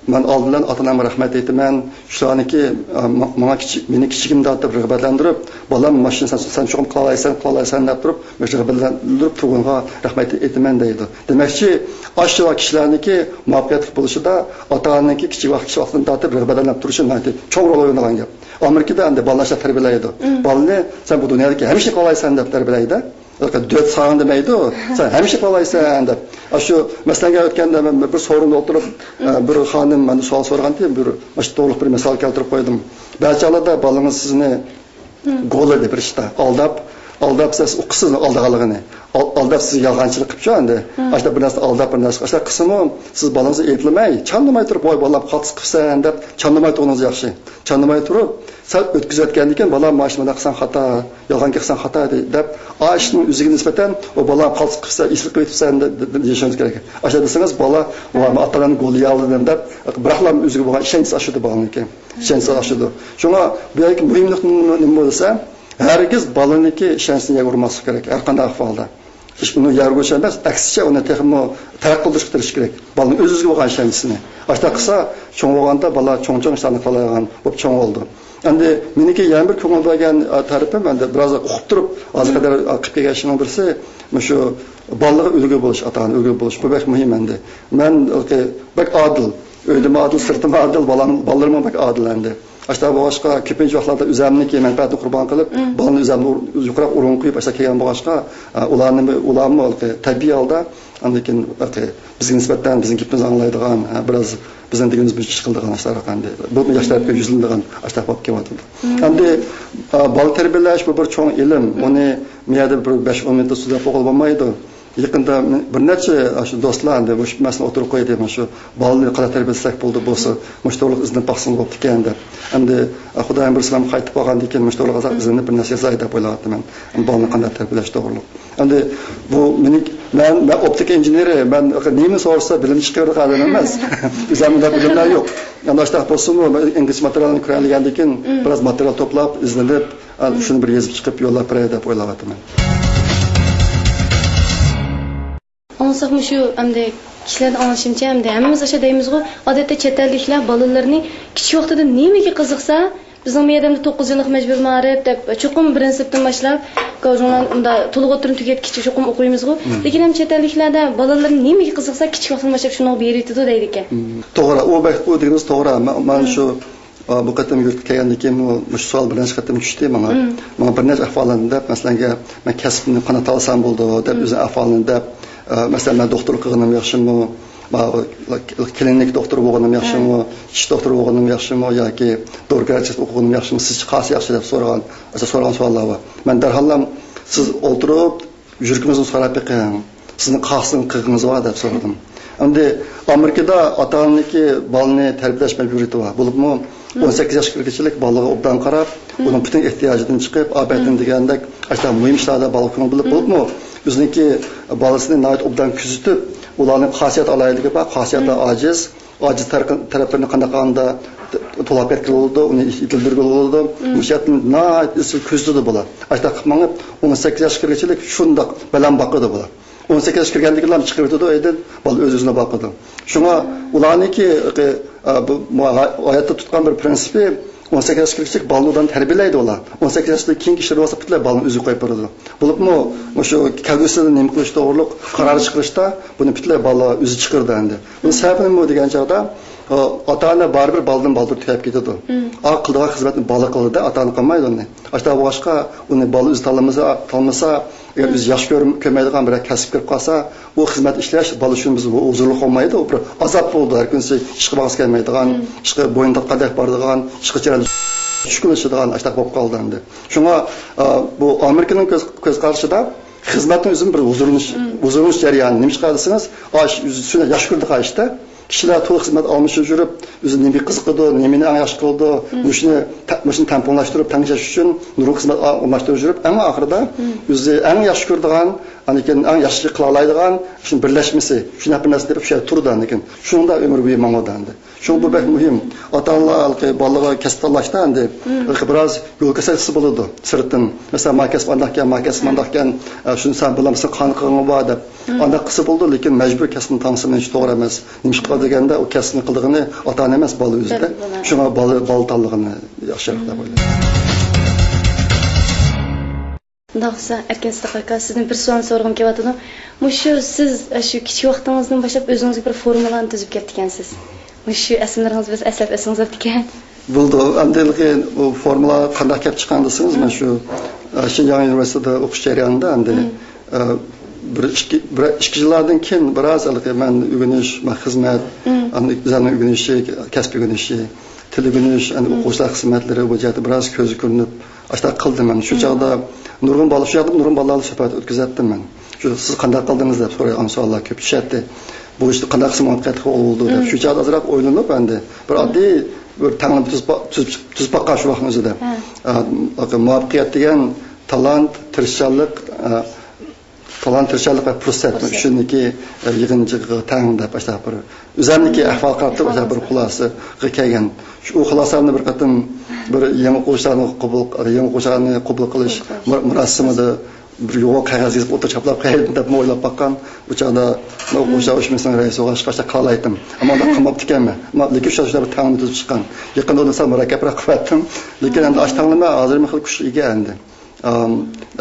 مەن ئالدى بىلەن ئاتا-ئانامغا رەھمەت ئېيتىمەن. شۇلارنىكى، ئە، ما-، ماڭا كىچىك، مېنى كىچىكىمدە ئاتىپ رىغبەتلەندۈرۈپ، «بالام، ماشىنا سەن، سەن چوقۇم قىلالايسەن، قىلالايسەن» دەپ تۇرۇپ، رىغبەتلەندۈرۈپ تۇرغىنىغا رەھمەت ئېيتىمەن دەيدۇ. دېمەكچى، ئاشۇ كىشىلەرنىڭكى مۇۋەپپەقىيەتلىك بولۇشىدا ئاتا-ئانىنىڭكى كىچىك ۋاق-، كىچىك ۋاقتىدىن تارتىپ رىغبەتلەندۈرۈپ تۇرۇشى ناھايىتى چوڭ رول ئوينىغان گەپ. ئامېرىكىدا ئەمدى بالىلار شۇنداق تەربىيەلەيدۇ. بالىنى سەن بۇ دۇنيادىكى ھەممە ئىشنى قىلالايسەن دەپ تەربىيەلەيدۇ. دۆت ساڭا دېمەيدۇ، سەن ھەممە ئىشنى قىلالايسەن دەپ. ئاشۇ مەسىلەنگە ئۆتكەندە مەن بىر سورۇندا ئولتۇرۇپ، ئە، بىر خانىم مەندىن سوئال سورىغانتى، بىر مۇشۇ توغرىلىق بىر مىسال كەلتۈرۈپ قويدۇم. بەزى چاغلاردا بالىڭىز سىزنى گولىدى بىر ئىشتا، ئالداپ، ئالداپ سىز ئۇقىسىز ئالدىغانلىقىنى، ئال-، ئالداپ سىز يالغانچىلىق قىپچۇ ئەمدى. ئاشۇنداق بىر نەرسە ئالداپ، بىر نەرسە ئاشۇنداق قىلسىمۇ، سىز بالىڭىزنى ئەيىبلىمەي، چاندىماي تۇرۇپ، «ۋاي بالام، قالتىس قىپسەن» دەپ چاندىماي تۇرغىنىڭىز ياخشى. چاندىماي تۇرۇپ، سەل ئۆتكۈزۈۋەتكەندىن كېيىن، «بالام، مانا شۇنداق قىلساڭ خاتا، يالغان گەپ قىلساڭ خاتا» دەپ، ئاشۇنىڭ ئۆزىگە نىسبەتەن، «ئۇ بالام قالتىس قىپسەن، ئېسىل قىلىۋېتىپسەن» دە-، دە-، دېيىشىڭىز كېرەك. ئاشۇنداق دېسىڭىز، بالا، «ۋاي، مەن ئاتا-ئانامنى گولىيالىدىم» دەپ، بىراقلا ئۆزىگە بولغان ئىشەنچىسى ئاشىدۇ بالىنىڭكى. ئىشەنچىسى ئاشىدۇ. شۇڭا بۇ يەردىكى مۇھىم نۇقتا نېمە، نېمە بولسا، ھەرگىز بالىنىڭكى ئىشەنچىسىنى يەرگە ئۇرماسلىق كېرەك، ھەر قانداق ئەھۋالدا. ئۇنى يەرگە ئۇرۇش ئەمەس، ئەكسىچە ئۇنى تېخىمۇ تەرەققىي قىلدۇرۇشقا تىرىشىش كېرەك. بالىنىڭ ئۆز-ئۆزىگە بولغان ئىشەنچىسىنى. ئاشۇنداق قىلسا، چوڭ بولغاندا بالا چوڭ-چوڭ ئىشلارنى قىلالايدىغان بولۇپ چوڭ بولىدۇ. ئەمدى مېنىڭكى يەنە بىر كۆڭۈل بۆلگەن، ئە، تەرىپىم، ئەمدى بىراز ئۇقۇپ تۇرۇپ، ھازىر قەدەر، ئە، قىلىپ كەلگەن ئىشنىڭ بىرسى، مۇشۇ بالىلارغا ئۈلگە بولۇش، ئاتا-ئانا ئۈلگە بولۇش، بۇ بەك مۇھىم ئەمدى. مەن بەك ئادىل، ئۆيدىمۇ ئادىل، سىرتىمۇ ئادىل، بالام، بالىلىرىممۇ بەك ئادىل ئەمدى. ئاشۇنداق بولغاچقا، كۆپىنچە ۋاقىتلاردا ئۆزۈمنىڭكى مەنپەئەتىنى قۇربان قىلىپ، بالىنى ئۆزۈمدىن يۇقىراق ئورۇنغا قويۇپ، ئاشۇنداق كەلگەن بولغاچقا، ئە، ئۇلارنى، ئۇلارمۇ تەبىئىي ھالدا ئاندىن كېيىن بىزگە نىسبەتەن بىزنىڭ گېپىمىزنى ئاڭلايدىغان، ھە، بىراز بىزنىڭ دېگىنىمىز بويىچە ئىش قىلىدىغان ئاشۇنداق ئەمدى. بۇ ياش تەرەپكە يۈزلىنىدىغان ئاشۇنداق بولۇپ كېلىۋاتىدۇ. ئەمدى، ئا، بالا تەربىيەلەش بۇ بىر چوڭ ئىلىم. ئۇنى مۇ يەردە بىر بەش-ئون مىنۇتتا سۆزلەپ بولغىلى بولمايدۇ. يېقىندا مەن، بىر نەچچە ئاشۇ دوستلار ئەمدى مۇشۇ مەسىلىنى ئوتتۇرىغا قويدى. مانا شۇ بالىنى قانداق تەربىيەلىسەك بولىدۇ، بولسا مۇشۇ توغرىلىق ئىزدىنىپ باقسىڭىز بوپتىكەن دەپ. ئەمدى، ئا، خۇدايىم بۇيرۇسا مەن قايتىپ بارغاندىن كېيىن مۇشۇ توغرىلىق ئازراق ئىزدىنىپ بىر نەرسە يازاي دەپ ئويلاۋاتىمەن. بالىنى قانداق تەربىيەلەش توغرىلىق. ئەمدى بۇ مېنىڭ، مەن، مەن ئوپتىكا ئىنژېنېرى، مەن نېمىنى سورىسا بىلىم چىقىرىدىغان ئادەم ئەمەس. ئۆزۈمدە بىلىملەر يوق. ئەمدى ئاشۇنداق بولسىمۇ، مەن ئىنگلىزچە ماتېرىيالنى كۆرەلىگەندىن كېيىن بىراز ماتېرىيال توپلاپ، ئىزدىنىپ، ئە، شۇنى بىر يېزىپ چىقىپ يوللاپ بېرەي دەپ ئويلاۋاتىمەن. ئاڭلىساقمۇ شۇ، ئەمدى كىشىلەردىن ئاڭلىشىمچە، ئەمدى ھەممىمىز ئاشۇ دەيمىزغۇ، ئادەتتە چەت ئەللىكلەر بالىلىرىنى كىچىك ۋاقتىدا نېمىگە قىزىقسا، بىزنىڭ بۇ يەردە توققۇز يىللىق مەجبۇرىي مائارىپ دەپ، چوقۇم بىرىنچى سىنىپتىن باشلاپ، گاۋجۇڭلار ئۇندا تولۇق ئوتتۇرىنى تۈگەتكىچە چوقۇم ئوقۇيمىزغۇ. لېكىن ھەم چەت ئەللىكلەردە بالىلىرى نېمىگە قىزىقسا، كىچىك ۋاقتىدىن باشلاپ شۇنىڭغا بېرىۋېتىدۇ دەيدىكەن. توغرا، ئۇ بەك، ئۇ دېگىنىڭىز توغرا. مە-، مەن شۇ، ئا، بۇ قېتىم يۇرتقا كەلگەندىن كېيىن مۇ-، مۇشۇ سوئال بىر نەچچە قېتىم چۈشتى ماڭا. ماڭا بىر نەچچە ئەھۋاللارنى دەپ، مەسىلەنگە، مەن كەسىپنى قانداق تاللىسام بولىدۇ دەپ، ئۆزىنىڭ ئەھۋالىنى دەپ، ئا، مەسىلەن، مەن دوختۇرلۇق قىلغىنىم ياخشىمۇ؟ ما-، كلىنىك دوختۇرى بولغىنىم ياخشىمۇ، چىش دوختۇرى بولغىنىم ياخشىمۇ ياكى دورىكارچىلىق ئوقۇغىنىم ياخشىمۇ، سىزچە قايسى ياخشى دەپ سورىغان، سورىغان سوئاللار بار. مەن دەرھاللا سىز ئولتۇرۇپ، يۈرىكىڭىزنى سوراپ بېقىڭ، سىزنىڭ قايسىنى قىلغىڭىز بار دەپ سورىدىم. ئەمدى ئامېرىكىدا ئاتا-ئانىنىڭكى بالىنى تەربىيەلەش مەجبۇرىيىتى بار. بولۇپمۇ ئون سەككىز ياشقا كىرگۈچىلىك بالىغا ئوبدان قاراپ، ئۇنىڭ پۈتۈن ئېھتىياجىدىن چىقىپ، ئاپەتتىن دېگەندەك، ئاشۇنداق مۇھىم ئىشلاردا بالىغا كۆڭۈل بۆلۈپ، بولۇپمۇ ئۆزىنىڭكى بالىسىنى ناھايىتى ئوبدان كۆزىتىپ، ئۇلارنىڭ خاسىيەت ئالاھىدىلىكى بار، خاسىيەتلەر ئاجىز، ئاجىز تەرەپ-، تەرەپلىرىنى قانداق قىلغاندا تولاپ كەتكىلى بولىدۇ، ئۇنى يېتىلدۈرگىلى بولىدۇ. مۇشۇ جەھەتتىن ناھايىتى ئىزچىل كۆزىتىدۇ بۇلار. ئاشۇنداق قىلىپ مېڭىپ، ئون سەككىز ياشقا كىرگۈچىلىك شۇنداق بەلەن باقىدۇ بۇلار. ئون سەككىز ياشقا كىرگەندىن كېيىن چىقىرىۋېتىدۇ ئۆيدىن، بالا ئۆز-ئۆزىنى باقىدۇ. شۇڭا ئۇلارنىڭكى، ئە، بۇ، بۇ ھاياتتا تۇتقان بىر پرىنسىپى، ئون سەككىز ياشقا كىرگۈچىلىك بالىنى ئوبدان تەربىيەلەيدۇ ئۇلار. ئون سەككىز ياشتىن كېيىنكى ئىشلىرى بولسا پۈتۈنلەي بالىنى ئۆزىگە قويۇپ بېرىدۇ. بولۇپمۇ مۇشۇ كەلگۈسىدە نېمە قىلىش توغرۇلۇق قارار چىقىرىشتا بۇنى پۈتۈنلەي بالا ئۆزى چىقىرىدۇ ئەمدى. بۇنىڭ سەۋەبى نېمە دېگەن چاغدا، ئاتا-ئانا بارىبىر بالىدىن بالدۇر تۈگەپ كېتىدۇ. ئا، قىلىدىغان خىزمەتنى بالا قىلىدۇ، ئاتا-ئانا قىلمايدۇ ئۇنى. ئاشۇنداق بولغاچقا، ئۇنى بالا ئۆزى تاللىمىسا، تاللىمىسا، ئەگەر ئۆزى ياخشى كۆر-، كۆرمەيدىغان بىرەر كەسىپ كىرىپ قالسا، ئۇ خىزمەت ئىشلەش بالا ئۈچۈن بىز ھۇزۇرلۇق بولمايدۇ، ئۇ بىر ئازاب بولىدۇ. ھەر كۈنسى ئىشقا بارغۇسى كەلمەيدىغان، ئىشقا بوينى تارتقاندەك بارىدىغان، ئىشقا چۈشكۈنلىشىدىغان، ئاشۇنداق بولۇپ قالدى ئەمدى. شۇڭا، ئا، بۇ ئامېرىكىنىڭ كۆز، كۆز قارىشىدا خىزمەتنىڭ ئۆزىمۇ بىر ھۇزۇرلىنىش، ھۇزۇرلىنىش جەريانى. نېمىشقا دېسىڭىز، ئا، ئىش-، ئۆزى ياخشى كۆرىدىغان ئىشتا. كىشىلەر تولا خىزمەت ئالمىشىپ يۈرۈپ، ئۆزى نېمىگە قىزىقىدۇ، نېمىنى ئەڭ ياخشى قىلىدۇ، مۇشۇنى تە-، مۇشۇنى تەڭپۇڭلاشتۇرۇپ، تەڭشەش ئۈچۈن نۇرغۇن خىزمەت ئا-، ئالماشتۇرۇپ يۈرۈپ، ئەڭ ئاخىرىدا ئۆزى ئەڭ ياخشى كۆرىدىغان، ئاندىن كېيىن ئەڭ ياخشى قىلالايدىغان شۇنى بىرلەشمىسى، شۇنداق بىر نەرسە تېپىپ شۇ يەردە تۇرىدۇ ئاندىن كېيىن. شۇنىڭدا ئۆمۈر بويى ماڭىدۇ ئەمدى. شۇڭا بۇ بەك مۇھىم. ئاتا-ئانىلار ھېلىقى بالىغا كەسىپ تاللاشتا ئەمدى ھېلىقى بىراز يول كۆرسەتسە بولىدۇ سىرتتىن. مەسىلەن، ما كەسىپ ئانداقكەن، ما كەسىپ مانداقكەن، ئە، شۇنى سەن بىلەمسەن، قانداق قىلغىنىڭ بار دەپ. ئانداق قىلسا بولىدۇ، لېكىن مەجبۇرىي كەسىپنى تاللىسا مېنىڭچە توغرا ئەمەس. نېمىشقا دېگەندە، ئۇ كەسىپنى قىلىدىغىنى ئاتا-ئانا ئەمەس، بالا ئۆزىدە. بىر بالا. شۇڭا بالا، بالا تاللىغىنى ياخشىراق دەپ ئويلايمەن. مۇنداق بولسا، ئەركىن سىدىق ئاكا، سىزدىن بىر سوئالنى سورىغۇم كېلىۋاتىدۇ. مۇشۇ سىز، ئە، شۇ كىچىك ۋاقتىڭىزدىن باشلاپ ئۆزىڭىزگە بىر فورمۇلانى تۈزۈپ كەپتىكەنسىز. مۇشۇ ئەسلىمىلىرىڭىزنى بىز ئەسلەپ ئۆتسىڭىز بوپتىكەن. بولىدۇ. ئەمدى ھېلىقى ئۇ فورمۇلا قانداق كەپ چىققان دېسىڭىز، مەن شۇ، ئە، شىنجاڭ ئۇنىۋېرسىتېتىدا ئوقۇش جەريانىدا ئەمدى، ئە، بىر ئىككى، بىر ئىككى يىللاردىن كېيىن بىراز ھېلىقى مەن ئۆگىنىش، مەن خىزمەت، ئەمدى ئۆزۈمنىڭ ئۆگىنىشى، كەسىپ ئۆگىنىشى، تىل ئۆگىنىش، ئەمدى ئوقۇغۇچىلار خىزمەتلىرى بۇ جەھەتتە بىراز كۆزگە كۆرۈنۈپ، ئاشۇنداق قىلدىم مەن. شۇ چاغدا نۇرغۇن بالا، شۇ ياقتا نۇرغۇن بالىلار بىلەن سۆھبەت ئۆتكۈزەتتىم مەن. شۇ، سىز قانداق قىلدىڭىز دەپ سورايدىغان سوئاللار كۆپ چۈشەتتى. بۇ ئىشتا قانداق قىلسا مۇۋەپپەقىيەتلىك بولىدۇ دەپ. شۇ چاغدا ئازراق ئويلىنىپ، ئەمدى بىر ئاددىي بىر تەڭلىمە تۈزۈپ با-، تۈزۈپ، تۈزۈپ باققان شۇ ۋاقىتنىڭ ئۆزىدە. ئە، مۇۋەپپەقىيەت دېگەن تالانت، تىرىشچانلىق، ئە، تالانت، تىرىشچانلىق ۋە پۇرسەت، پۇرسەت. ئۈچىنىڭكى، ئە، يىغىنچىغا تەڭ دەپ، ئاشۇنداق بىر ئۆزۈمنىڭكى ئەھۋالغا قاراپ تۇرۇپ، ئاشۇنداق بىر خۇلاسىغا كەلگەن. شۇ، ئۇ خۇلاسامنى بىر قېتىم بىر يېڭى ئوقۇغۇچىلارنى قوبۇل، يېڭى ئوقۇغۇچىلارنى قوبۇل قىلىش مۇ-، مۇراسىمىدا بىر يوغان قەغەز يېزىپ ئولتۇرۇپ چاپلاپ قويايلىدىم دەپمۇ ئويلاپ باققان. ئۇ چاغدا مەن ئوقۇغۇچىلار ئۇيۇشمىسىنىڭ رەئىسى بولغاچقا، ئاشۇنداق قىلالايتتىم. ئەمما ئۇنداق قىلماپتىكەنمەن. ئەمما لېكىن شۇ، شۇنداق بىر تەڭلىمە تۈزۈپ چىققان. يېقىندا ئۇنى سەل مۇرەككەپرەك قىلىۋەتتىم. لېكىن ئەمدى ئاشۇ تەڭلىمە ھازىر خېلى كۈچلۈك ئىگە ئەمدى. ئەم،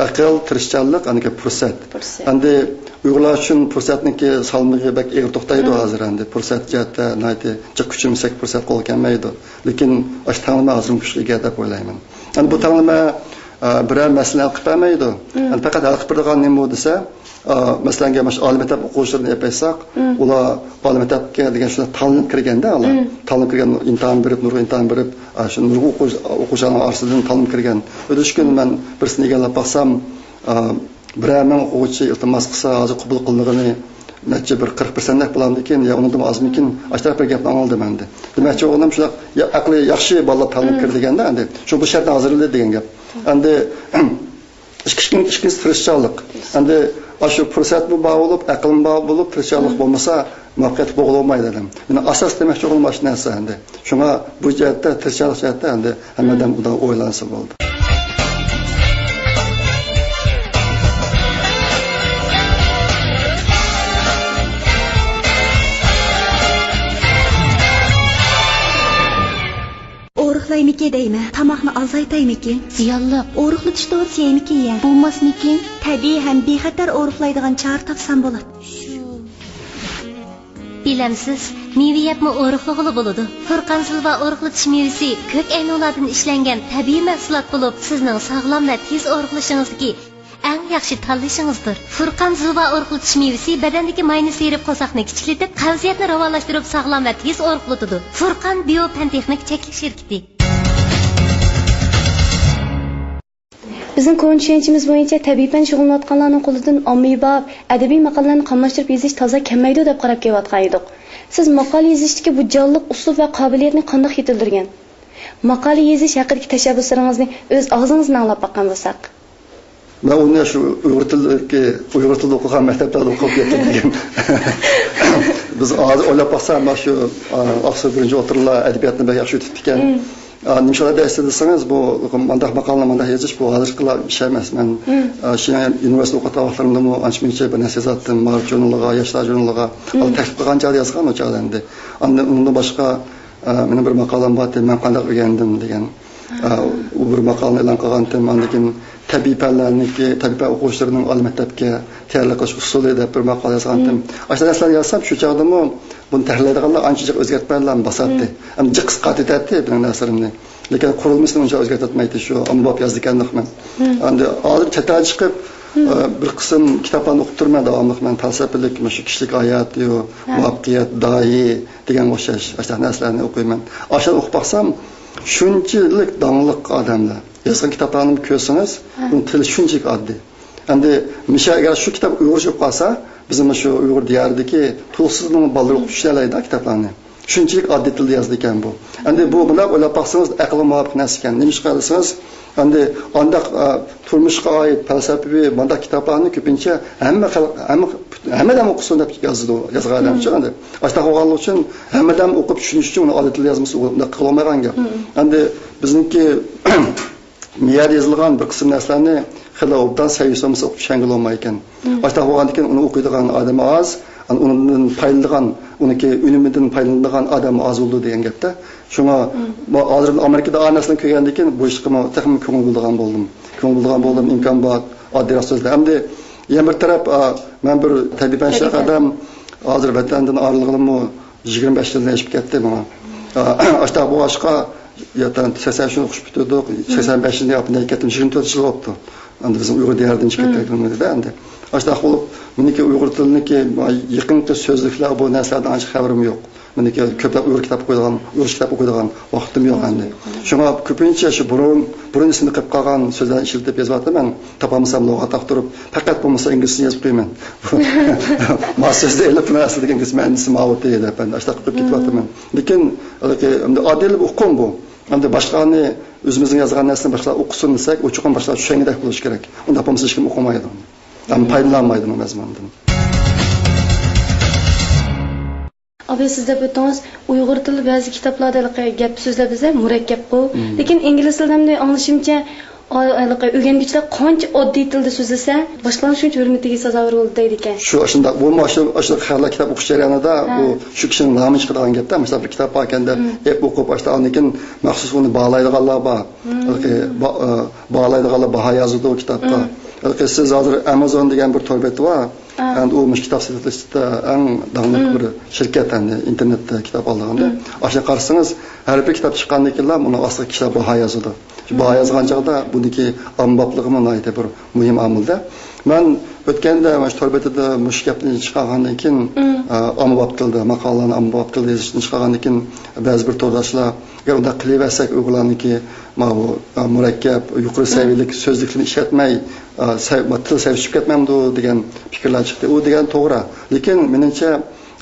ئەقىل، تىرىشچانلىق، ئاندىن كېيىن پۇرسەت. پۇرسەت. ئەمدى ئۇيغۇرلار ئۈچۈن پۇرسەتنىڭكى سالمىقى بەك ئېغىر توختايدۇ ھازىر ئەمدى. پۇرسەت جەھەتتە ناھايىتى جىق كۈچىمىسەك پۇرسەت قولغا كەلمەيدۇ. لېكىن ئاشۇ تەڭلىمە ھازىرمۇ كۈچلۈك ئىگە دەپ ئويلايمەن. ئەمدى بۇ تەڭلىمە، ئە، بىرەر مەسىلىنى ھەل قىلىپ بەرمەيدۇ. ئەمدى پەقەت ھەل قىلىپ بېرىدىغان نېمە بۇ دېسە، ئا، مەسىلەن، ئەگەر مانا شۇ ئالىي مەكتەپ ئوقۇغۇچىلىرىنى ئېلىپ ئېيتساق، ئۇلار ئالىي مەكتەپكە دېگەن شۇنداق تاللىنىپ كىرگەندە، ئۇلار تاللىنىپ كىرگەن، ئىمتىھان بېرىپ، نۇرغۇن ئىمتىھان بېرىپ، ئا، شۇ نۇرغۇن ئوقۇغۇچى، ئوقۇغۇچىلارنىڭ ئارىسىدىن تاللىنىپ كىرگەن. ئۆتۈش كۈنى مەن بىرسىنى ئىگىلەپ باقسام، ئا، بىرەر مىڭ ئوقۇغۇچى ئىلتىماس قىلسا، ھازىر قوبۇل قىلىنغىنى نەچچە، بىر قىرىق پىرسەنتتەك بولامدىكىن يا ئۇنىڭدىنمۇ ئازمىكىن، ئاشۇنداق بىر گەپنى ئاڭلىدىم ئەمدى. دېمەكچى بولغىنىم شۇنداق، يا ئەقلى ياخشى بالىلار تاللىنىپ كىردى دېگەندە، ئەمدى شۇ، بۇ شەرتنى ھازىرلىدى دېگەن گەپ. ئەمدى ئىككىنچى، ئىككىنچىسى تىرىشچانلىق. ئەمدى ئاشۇ پۇرسەتمۇ بار بولۇپ، ئەقىلمۇ بار بولۇپ، تىرىشچانلىق بولمىسا، مۇۋەپپەقىيەتلىك بولغىلى بولمايدۇ دېدىم. مېنىڭ ئاساس دېمەكچى بولغىنىم ئاشۇ نەرسە ئەمدى. شۇڭا بۇ جەھەتتە، تىرىشچانلىق جەھەتتە ئەمدى ھەممە ئادەم ئۇنداق ئويلانسا بولدى. ئورۇقلايمىكىن دەيمەن، تاماقنى ئازايتايمىكىن؟ زىيانلىق. ئورۇقلىتىش دورىسى يەيمىكىن يە؟ بولماسمىكىن؟ تەبىئىي ھەم بىخەتەر ئورۇقلايدىغان چارە تاپسام بولاتتى. بىلەمسىز، مېۋە يەپمۇ ئورۇقلىغىلى بولىدۇ. فۇرقان زىلۋا ئورۇقلىتىش مېۋىسى كۆك ئەينۇلاردىن ئىشلەنگەن تەبىئىي مەھسۇلات بولۇپ، سىزنىڭ ساغلام ۋە تېز ئورۇقلىشىڭىزدىكى ئەڭ ياخشى تاللىشىڭىزدۇر. فۇرقان زىلۋا ئورۇقلىتىش مېۋىسى بەدەندىكى ماينى سىيرىپ قورساقنى كىچىكلىتىپ، قەۋزىيەتنى راۋانلاشتۇرۇپ، ساغلام ۋە تېز ئورۇقلىتىدۇ. فۇرقان بىيو پەن تېخنىك چەكلىك شىركىتى. بىزنىڭ كونا چۈشەنچىمىز بويىچە تەبىئىي پەن شۇغۇللىنىۋاتقانلارنىڭ قولىدىن ئاممىباب ئەدەبىي ماقالىلەرنى قاملاشتۇرۇپ يېزىش تازا كەلمەيدۇ دەپ قاراپ كېلىۋاتقان ئىدۇق. سىز ماقالە يېزىشتىكى بۇ جانلىق ئۇسلۇب ۋە قابىلىيەتنى قانداق يېتىلدۈرگەن؟ ماقالە يېزىش ھەققىدىكى تەشەببۇسلىرىڭىزنى ئۆز ئاغزىڭىزدىن ئاڭلاپ باققان بولساق. مەن ئۇنى شۇ ئۇيغۇر تىلىدىكى، ئۇيغۇر تىلىدا ئوقۇغان مەكتەپلەردە ئوقۇپ يەتتىم دېگەن. بىز ھازىر ئويلاپ باقسا، مانا شۇ، ئا، ئاقسۇ بىرىنچى ئوتتۇرىلار ئەدەبىياتنى بەك ياخشى ئۆتۈپتىكەن. ئا، نېمىشقا دەيسىز دېسىڭىز، بۇ مانداق ماقالىنى مانداق يېزىش، بۇ ھازىرقىلا ئىش ئەمەس. مەن، ئا، شىنجاڭ ئۇنىۋېرسىتېتىدا ئوقۇۋاتقان ۋاقىتلىرىمدىمۇ ئانچە-مۇنچە بىر نەرسە يازاتتىم، مائارىپ ژۇرنىلىغا، ياشلار ژۇرنىلىغا. ئۇلار تەكلىپ قىلغان چاغدا يازغان ئۇ چاغدا ئەمدى. ئاندىن ئۇنىڭدىن باشقا، ئا، مېنىڭ بىر ماقالەم بار ئىدى، مەن قانداق ئۆگەندىم دېگەن. ئا، ئۇ بىر ماقالىنى ئېلان قىلغانتىم. ئاندىن كېيىن تەبىئىي پەنلەرنىڭكى، تەبىئىي پەن ئوقۇغۇچىلىرىنىڭ ئالىي مەكتەپكە تەييارلىق قىلىش ئۇسۇلى دەپ بىر ماقالە يازغانتىم. ئاشۇنداق نەرسىلەرنى يازسام، شۇ چاغدىمۇ بۇنى تەھرىرلەيدىغانلار ئانچە جىق ئۆزگەرتمەيدىلەر، باساتتى. ئەمدى جىق قىسقارتىۋېتەتتى مېنىڭ نەرسىلىرىمنى. لېكىن قۇرۇلمىسىنى ئۇنچە ئۆزگەرتەلمەيتتى، شۇ ئاممىباب يازىدىكەنلىكمەن. ئەمدى ھازىر چەت ئەلگە چىقىپ، ئە، بىر قىسىم كىتابلارنى ئوقۇپ تۇرىمەن داۋاملىق. مەن پەلسەپىلىك، مۇشۇ كىشىلىك ھايات، يو، مۇۋەپپەقىيەت، داھىي دېگەنگە ئوخشاش ئاشۇنداق نەرسىلەرنى ئوقۇيمەن. ئاشۇلارنى ئوقۇپ باقسام، شۇنچىلىك داڭلىق ئادەملەر. يازغان كىتابلارنى كۆرسىڭىز، ئۇنىڭ تىلى شۇنچىلىك ئاددىي. ئەمدى مىشا، ئەگەر شۇ كىتاب ئۇيغۇرچە بولۇپ قالسا، بىزمۇ شۇ ئۇيغۇر دىيارىدىكى تولۇقسىزنىڭ بالىلىرى ئوقۇپ چۈشىنەلەيدۇ كىتابلارنى. شۇنچىلىك ئاددىي تىلدا يازىدىكەن بۇ. ئەمدى بۇ، بۇنداق ئويلاپ باقسىڭىز، ئەقىلگە مۇۋاپىق نەرسە ئىكەن. نېمىشقا دېسىڭىز، ئەمدى ئانداق، ئە، تۇرمۇشقا ئائىت پەلسەپىۋى مۇنداق كىتابلارنى كۆپىنچە ھەممە خەلق، ھەممە، ھەممە ئادەم ئوقۇسۇن دەپ يازىدۇ، يازغان ئادەمچۇ ئەمدى. ئاشۇنداق بولغانلىقى ئۈچۈن ھەممە ئادەم ئوقۇپ چۈشىنىشى ئۈچۈن ئۇنى ئاددىي تىلدا يازمىسا، ئۇنداق قىلالمايدىغان گەپ. ئەمدى بىزنىڭكى مېيەدە يېزىلغان بىر قىسىم نەرسىلەرنى خېلى ئوبدان سەۋىيەسى بولمىسا ئوقۇپ چۈشەنگىلى بولمايدىكەن. ئاشۇنداق بولغاندىكىن ئۇنى ئوقۇيدىغان ئادەم ئاز. ئۇنىڭدىن پايدىلىنىدىغان، ئۇنىڭكى ئۈنۈمىدىن پايدىلىنىدىغان ئادەم ئاز بولىدۇ دېگەن گەپتە. شۇڭا مم. بۇ ھازىر ئامېرىكىدا ئا نەرسىنى كۆرگەندىن كېيىن بۇ ئىشقىمۇ تېخىمۇ كۆڭۈل بۆلىدىغان بولدۇم. كۆڭۈل بۆلىدىغان بولدۇم، ئىمكان بار، ئاددىيراق سۆزلەر. ئمدى يەنە بىر تەرەپ، ئا، مەن بىر تەبىئىي پەن شەخس ئادەم، ھازىر ۋەتەندىن ئايرىلغىلىمۇ يىگىرمە بەش يىلدىن ئېشىپ كەتتى ماڭا. ئا، ئاشتاق بولغاچقا، ياتان سەكسەن ئۈچنى ئوقۇش پۈتتۈردۇق، سەكسەن بەشىنچى يىلى ياپونىيەگە كەتتىم، يىگىرمە تۆت يىل بوپتۇ. ئەمدى بىزنىڭ ئۇيغۇر دىيارىدىن چىقىپ كەتكىنىمىزدە ئەمدى. ئاشتاق بولۇپ، مېنىڭكى ئۇيغۇر تىلىنىڭكى يېقىنقى سۆزلۈكلەر، بۇ نەرسىلەردىن ئانچە خەۋىرىم يوق. مېنىڭكى كۆپلەپ ئۇيغۇر كىتاب ئوقۇيدىغان، ئۇرۇس كىتاب ئوقۇيدىغان ۋاقتىم يوق ئەمدى. شۇڭا كۆپىنچە شۇ بۇرۇن، بۇرۇن ئېسىمدە قېلىپ قالغان سۆزلەرنى ئىشلىتىپ يېزىۋاتىمەن. تاپالمىسام لۇغەت ئاختۇرۇپ، پەقەت بولمىسا ئىنگلىزچە يازىپ قويىمەن. ما سۆزنى ئېلىپ، بۇنى ئەسلىدىكى ئىنگلىز مەنىسى ماۋۇ دەپ، ئاشتاق قىلىپ كېتىۋاتىمەن. لېكىن، ھېلىقى، ئەمدى ئاددىيلا ئۇقۇم بۇ. ئەمدى باشقىلارنى، ئۆزىمىزنىڭ يازغان نەرسىنى باشقىلار ئوقۇسۇن دېسەك، ئۇ چوقۇم باشقىلار چۈشەنگۈدەك بولۇشى كېرەك. ئۇنداق بولمىسا، ھېچكىم ئوقۇمايدۇ. ھەم پايدىلانمايدۇ مەزمۇندىن. ئاباي، سىز دەپ ئۆتتىڭىز، ئۇيغۇر تىلى بەزى كىتابلاردا ھېلىقى گەپ سۆزلەر بىزدە مۇرەككەپقۇ. مم. لېكىن ئىنگلىز تىلىدا ئەمدى ئاڭلىشىمچە، ئا-، ھېلىقى ئۆگەنگۈچىلەر قانچە ئاددىي تىلدا سۆزلىسە، باشقىلارنىڭ شۇنچە ھۆرمىتىگە سازاۋەر بولىدۇ دەيدىكەن. شۇ، ئاشۇنداق. بۇمۇ ئاشۇ، ئاشۇنداق خەۋەرلەر كىتاب ئوقۇش جەريانىدا ھە. ئۇ شۇ كىشىنىڭ نامى چىقىدىغان گەپتە. مىسال، بىر كىتاب باركەندە، مم. ئېپ ئوقۇپ، ئاشۇنداق ئاندىن كېيىن مەخسۇس ئۇنى باھالايدىغانلار بار. مم. ھېلىقى با-، ئا، باھالايدىغانلار باھا يازىدۇ كىتابقا. مم. ھېلىقى سىز ھازىر ئامازون دېگەن بىر تور بېتى بار. ئا. ئەمدى ئۇ مۇشۇ كىتاب سېتىلىشتا ئەڭ داڭلىق مم. بىر شىركەت، ئەمدى ئىنتېرنېتتا كىتاب ئالىدىغاندا. مم. ئاشۇنى قارىسىڭىز، ھەر بىر كىتاب چىققاندىن كېيىنلا ئۇنىڭ ئاستىغا كىشىلەر باھا يازىدۇ. شۇ باھا يازغان چاغدا بۇنىڭكى ئاممىبابلىقىمۇ ناھايىتى بىر مۇھىم ئامىلدا. مەن ئۆتكەندە مانا شۇ تور بېتىدە مۇشۇ گەپنى چىقارغاندىن كېيىن، مم. ئا، ئاممىباب تىلدا، ماقالىلەرنى ئاممىباب تىلدا يېزىشتىن چىقارغاندىن كېيىن، بەزى بىر تورداشلار، «ئەگەر ئۇنداق قىلىۋەرسەك، ئۇيغۇرلارنىڭكى ماۋۇ، ئا، مۇرەككەپ، يۇقىرى مم. سەۋىيەلىك سۆزلۈكلىرىنى ئىشلەتمەي، ئا، سەۋ-، تىل سەۋىيەسى چۈشۈپ كەتمەمدۇ؟» دېگەن پىكىرلەر چىقتى. ئۇ دېگەن توغرا. لېكىن مېنىڭچە،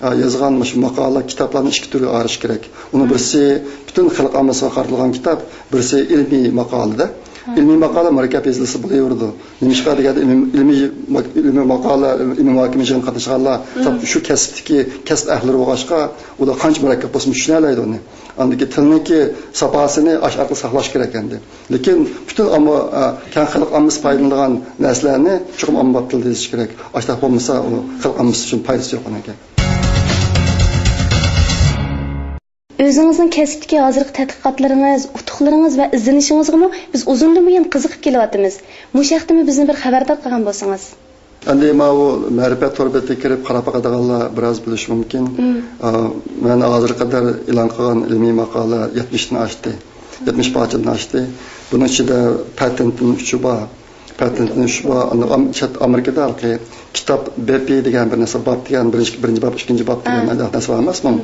ئا، يازغان مۇشۇ ماقالە، كىتابلارنى ئىككى تۈرگە ئايرىش كېرەك. ئۇنىڭ بىرسى پۈتۈن خەلق ئاممىسىغا قارىتىلغان كىتاب، بىرسى ئىلمىي ماقالىدە. ئىلمىي ماقالە مۇرەككەپ يېزىلسا بولۇۋېرىدۇ. نېمىشقا دېگەندە، ئىلمىي، ئىلمىي ماق-، ئىلمىي ماقالە، ئىلمىي مۇھاكىمە يىغىنىغا قاتنىشىدىغانلار، مم. شۇ كەسىپتىكى كەسىپ ئەھلىلىرى بولغاچقا، ئۇلار قانچە مۇرەككەپ بولسىمۇ چۈشىنەلەيدۇ ئۇنى. ئاندىكى تىلنىڭكى ساپاسىنى ئاشۇ ئارقىلىق ساقلاش كېرەك ئەمدى. لېكىن پۈتۈن ئامما، ئە، كەڭ خەلق ئاممىسى پايدىلىنىدىغان نەرسىلەرنى چوقۇم ئاممىباب تىلدا يېزىش كېرەك. ئاشۇنداق بولمىسا، ئۇ خەلق ئاممىسى ئۈچۈن پايدىسى يوق ئۇنىڭكى. ئۆزىڭىزنىڭ كەسىپتىكى ھازىرقى تەتقىقاتلىرىڭىز، ئۇتۇقلىرىڭىز ۋە ئىزدىنىشىڭىزغىمۇ بىز ئۇزۇندىن بۇيان قىزىقىپ كېلىۋاتىمىز. مۇشۇ ھەقتىمۇ بىزنى بىر خەۋەردار قىلغان بولسىڭىز. ئەمدى ماۋۇ مەرىپەت تور بېتىگە كىرىپ قاراپ باقىدىغانلار بىراز بىلىشى مۇمكىن. مم. ئا، مەن ھازىرغا قەدەر ئېلان قىلغان ئىلمىي ماقالە يەتمىشتىن ئاشتى. يەتمىش پارچىدىن ئاشتى. بۇنىڭ ئىچىدە پاتېنتنىڭ ئۈچى بار. پاتېنتنىڭ ئۈچى بار. ئاندىن ئام-، چەت ئامېرىكىدا ھېلىقى كىتاب بېپى دېگەن بىر نەرسە، باب دېگەن بىرىنچى، بىرىنچى باب، ئىككىنچى باب دېگەن ھە. ئانداق نەرسە بار ئەمەسمۇ؟ مم.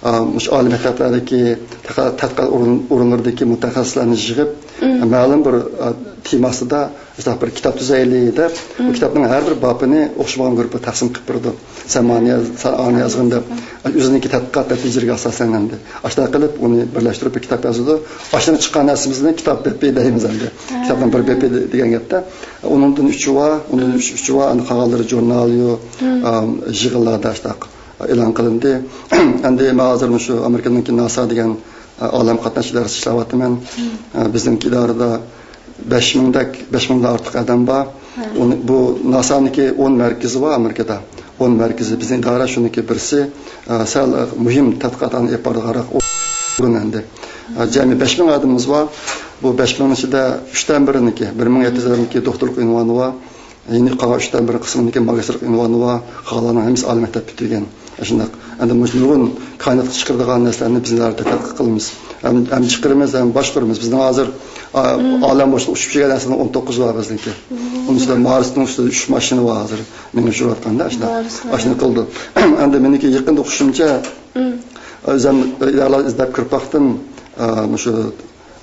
ئا، مۇشۇ ئالىي مەكتەپلەردىكى تەتقىقات، تەتقىقات ئورۇن-، ئورۇنلىرىدىكى مۇتەخەسسىسلەرنى يىغىپ، مم. مەلۇم بىر، ئا، تېماسىدا مۇشۇنداق بىر كىتاب تۈزەيلى دەپ، بۇ مم. كىتابنىڭ ھەر بىر بابىنى ئوخشىمىغان گۇرۇپپىغا تەقسىم قىلىپ بېرىدۇ. سەن مانى ياز، سەن ئانى يازغىن دەپ، ئۆزىنىڭكى تەتقىقات نەتىجىلىرىگە ئاساسەن ئەمدى. ئاشۇنداق قىلىپ ئۇنى بىرلەشتۈرۈپ بىر كىتاب يازىدۇ. ئاشۇندىن چىققان نەرسىمىزنى كىتاب بېپى دەيمىز ئەمدى. ھە. كىتابنىڭ بىر بېپى دە-، دېگەن گەپتە. ئۇنىڭدىن ئۈچى بار، ئۇنىڭدىن ئۈچ، ئۈچى بار، ئەمدى قالغانلىرى ژۇرناليۇ، مم. ئام، يىغىنلاردا ئاشۇنداق ئېلان قىلىندى. ئەمدى مەن ھازىر مۇشۇ ئامېرىكىنىڭكى ناسا دېگەن، ئا، ئالەم قاتناش ئىدارىسىدا ئىشلەۋاتىمەن. مم. ئا، بىزنىڭكى ئىدارىدە بەش مىڭدەك، بەش مىڭدىن ئارتۇق ئادەم بار. ھە. ئۇنى، بۇ ناسانىڭكى ئون مەركىزى بار ئامېرىكىدا. ئون مەركىزى، بىزنىڭ ئىدارە شۇنىڭكى بىرسى، ئە، سەل، ئە، مۇھىم تەتقىقاتلارنى ئېلىپ بارىدىغانراق ئورۇن ئەمدى. ئە، جەمئىي بەش مىڭ ئادىمىمىز بار. بۇ بەش مىڭنىڭ ئىچىدە ئۈچتىن بىرىنىڭكى، بىر مىڭ يەتتە يۈز ئادەمنىڭكى دوكتورلۇق ئۇنۋانى بار. يەنە قالغان ئۈچتىن بىر قىسمىنىڭكى ماگىستىرلىق ئۇنۋانى بار. قالغانلارنىڭ ھەممىسى ئالىي مەكتەپ پۈتتۈرگەن. شۇنداق. ئەمدى مۇشۇ نۇرغۇن كائىناتقا چىقىرىدىغان نەرسىلەرنى بىز نەدە تەتقىق قىلىمىز. ھەم، ھەم چىقىرىمىز، ھەم باشقۇرىمىز. بىزنىڭ ھازىر، ئا، مم. ئالەم بوشلۇقىغا ئۇچۇپ يۈرگەن نەرسىنىڭ ئون توققۇزى بار بىزنىڭكى. مم. ئۇنىڭ ئۈستىدە مارسنىڭ ئۈستىدە ئۈچ ماشىنا بار ھازىر. مېڭىپ يۈرۈۋاتقاندا، ئاشۇنداق. مارسنىڭ. ئاشۇنى قىلدى. ئەمدى مېنىڭكى يېقىندا ئوقۇشۇمچە، مم. ئۆزۈم ئىدارىلەر ئىزدەپ كىرىپ باقتىم. ئا، مۇشۇ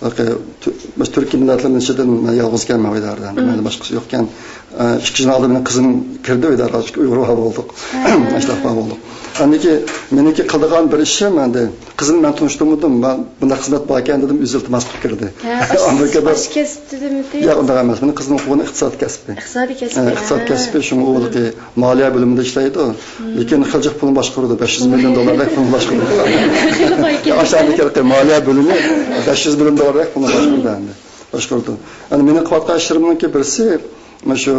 ھېلىقى تۈ-، بىز تۈركىي مىللەتلەرنىڭ ئىچىدىن مەن يالغۇز ئىكەنمەن ئىدارىدە. مم. مەندىن باشقىسى يوق ئىكەن. ئە، ئىككى يىل ئالدىن مېنىڭ قىزىم كىردى ئىدارىگە، ئىككى ئۇيغۇر بار بولدۇق. ھە. ئاشۇنداق بار بولدۇق. ئاندىن كېيىن مېنىڭكى قىلىدىغان بىر ئىشىم ئەمدى، قىزىمنى مەن تونۇشتۇرمىدىم. مەن بۇنداق خىزمەت بار ئىكەن دېدىم، ئۆزى ئىلتىماس قىلىپ كىردى. ھە، ئاش-، ئامېرىكىدا ئاشۇ كەسىپتىمىتى؟ ياق، ئۇنداق ئەمەس. مېنىڭ قىزىم ئوقۇغىنى ئىقتىساد كەسپى. ئىقتىسادىي كەسپى، ھە، ئىقتىساد ھە. كەسپى، شۇڭا ئۇ ھېلىقى مالىيە بۆلۈمىدە ئىشلەيدۇ. مم. لېكىن خېلى جىق پۇلنى باشقۇرىدۇ، بەش يۈز مىليون دوللاردەك پۇلنى باشقۇرىدۇ. ئاشۇنداق كەسىپ مالىيە بۆلۈمى بەش يۈز مىليون دوللاردەك پۇلنى باشقۇرىدۇ ئەمدى. باشقۇرىدۇ. ئەمدى مېنىڭ قىلىۋاتقان ئىشلىرىمنىڭكى بىرسى، مۇشۇ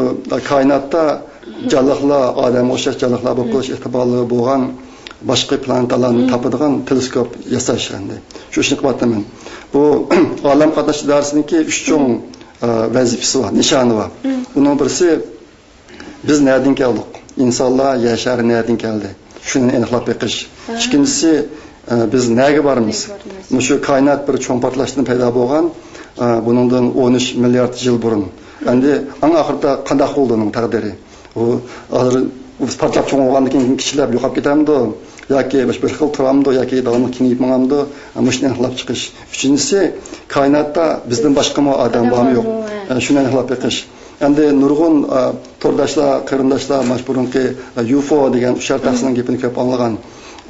كائىناتتا جانلىقلار، ئادەمگە ئوخشاش جانلىقلار بولۇپ قېلىش ئېھتىماللىقى بولغان باشقا پلانېتالارنى تاپىدىغان تېلېسكوپ ياساش ئەمدى. شۇ ئىشنى قىلىۋاتىمەن. بۇ ئالەم قاتناش ئىدارىسىنىڭكى ئۈچ چوڭ، ئە، ۋەزىپىسى بار، نىشانى بار. ئۇنىڭ بىرسى، بىز نەدىن كەلدۇق؟ ئىنسانلار، يەر شارى نەدىن كەلدى؟ شۇنى ئېنىقلاپ بېقىش. ئىككىنچىسى، ئە، بىز نەگە بارىمىز؟ نەگە بارىمىز؟ مۇشۇ كائىنات بىر چوڭ پارتلاشتىن پەيدا بولغان، ئە، بۇنىڭدىن ئون ئۈچ مىليارد يىل بۇرۇن. ئەمدى ئەڭ ئاخىرىدا قانداق بولدى ئۇنىڭ تەقدىرى؟ ئۇ ھازىر پارتلاپ چوڭ بولغاندىن كېيىن كىشىلەر يوقاپ كېتەمدۇ؟ ياكى بىر خىل تۇرامدۇ؟ ياكى داۋاملىق كېڭىيىپ ماڭامدۇ؟ مۇشۇنى ئېنىقلاپ چىقىش. ئۈچىنچىسى، كائىناتتا بىزدىن باشقىمۇ ئادەم بارمۇ يوق؟ ئە، شۇنى ئېنىقلاپ بېقىش. ئەمدى نۇرغۇن، ئە، تورداشلار، قېرىنداشلار ماش بۇرۇنقى، ئە، يۇفو دېگەن ئۇچار تەخسىنىڭ گېپىنى كۆپ ئاڭلىغان.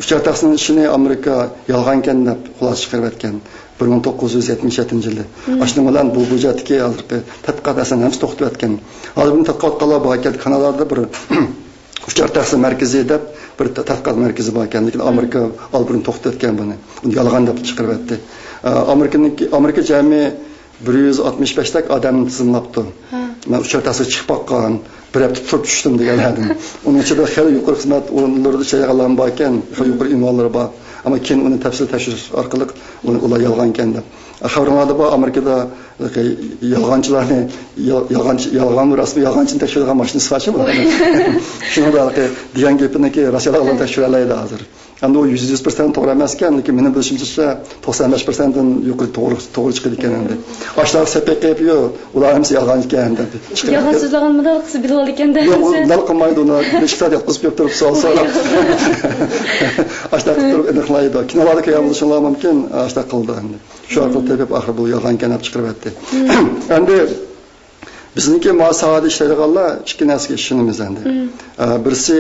ئۇچار تەخسىنىڭ ئىشىنى ئامېرىكا يالغانكەن دەپ خۇلاسە چىقىرىۋەتكەن. بىر مىڭ توققۇز يۈز يەتمىش يەتتىنچى يىلى. ئاشۇنىڭ بىلەن بۇ، بۇ جەھەتتىكى ھازىرقى تەتقىقات ئەسلىدە ھەممىسى توختىۋەتكەن. ھازىر بۇنى تەتقىقات قىلىدىغانلار باركەن، كانادادا بىر ئۇچار تەخسە مەركىزى دەپ بىر تە-، تەتقىقات مەركىزى باركەن، لېكىن ئامېرىكا ئالبۇرۇن توختىتىۋەتكەن بۇنى. ئۇنى يالغان دەپ چىقىرىۋەتتى. ئە، ئامېرىكىنىڭكى، ئامېرىكا جەمئىي بىر يۈز ئاتمىش بەشتەك ئادەمنى تىزىملاپتۇ. مەن ئۇچار تەخسىگە چىقىپ باققان، بىر ھەپتە تۇرۇپ چۈشتۈم دېگەنلەردىن. ئۇنىڭ ئىچىدە خېلى يۇقىرى خىزمەت ئورۇنلىرىدا ئىشلەيدىغانلارمۇ باركەن، خېلى يۇقىرى ئۇنۋانلىرى بار. ئەمما كېيىن ئۇنى تەپسىلىي تەكشۈرۈش ئارقىلىق ئۇنى، ئۇلار يالغانكەن دەپ. خەۋىرىڭلاردا بار، ئامېرىكىدا يالغانچىلارنى، يال-، يالغانچى، يالغان ۋە راستمۇ يالغانچىنى تەكشۈرىدىغان ماشىنا سىفاچى بار. شۇنىڭدا ھېلىقى دېگەن گېپىنىكى راست يالغانلىقىنى تەكشۈرەلەيدۇ ھازىر. ئەمدى ئۇ يۈز، يۈز پىرسەنت توغرا ئەمەسكەن، لېكىن مېنىڭ بىلىشىمچە توقسان بەش پىرسەنتتىن يۇقىرى توغرا، توغرا چىقىدىكەن ئەمدى. ئاشۇنداق سەپەيقىپ يۇ، ئۇلار ھەممىسى يالغانچىكەن دەپ. يالغان سۆزلىگەنمىدى، قىسى بىلىۋالىدىكەن دەپ. يوق، ئۇ ئۇنداق قىلمايدۇ، ئۇنى بىر ئىككى سائەت ياتقۇزۇپ كۆپ تۇرۇپ سوئال سوراپ. ئاشۇنداق قىلىپ تۇرۇپ ئېنىقلايدۇ. كىنولاردا كۆرگەن بولۇشۇڭلار مۇمكىن، ئاشۇنداق قىلىدۇ ئەمدى. شۇ ئارقىلىق تېپىپ، ئاخىرى بۇ يالغانكەن دەپ چىقىرىۋەتتى. ئەمدى بىزنىڭكى ما ساھەدە ئىشلەيدىغانلار ئىككى نەرسىگە ئىشىنىمىز ئەمدى. ئە، بىرسى،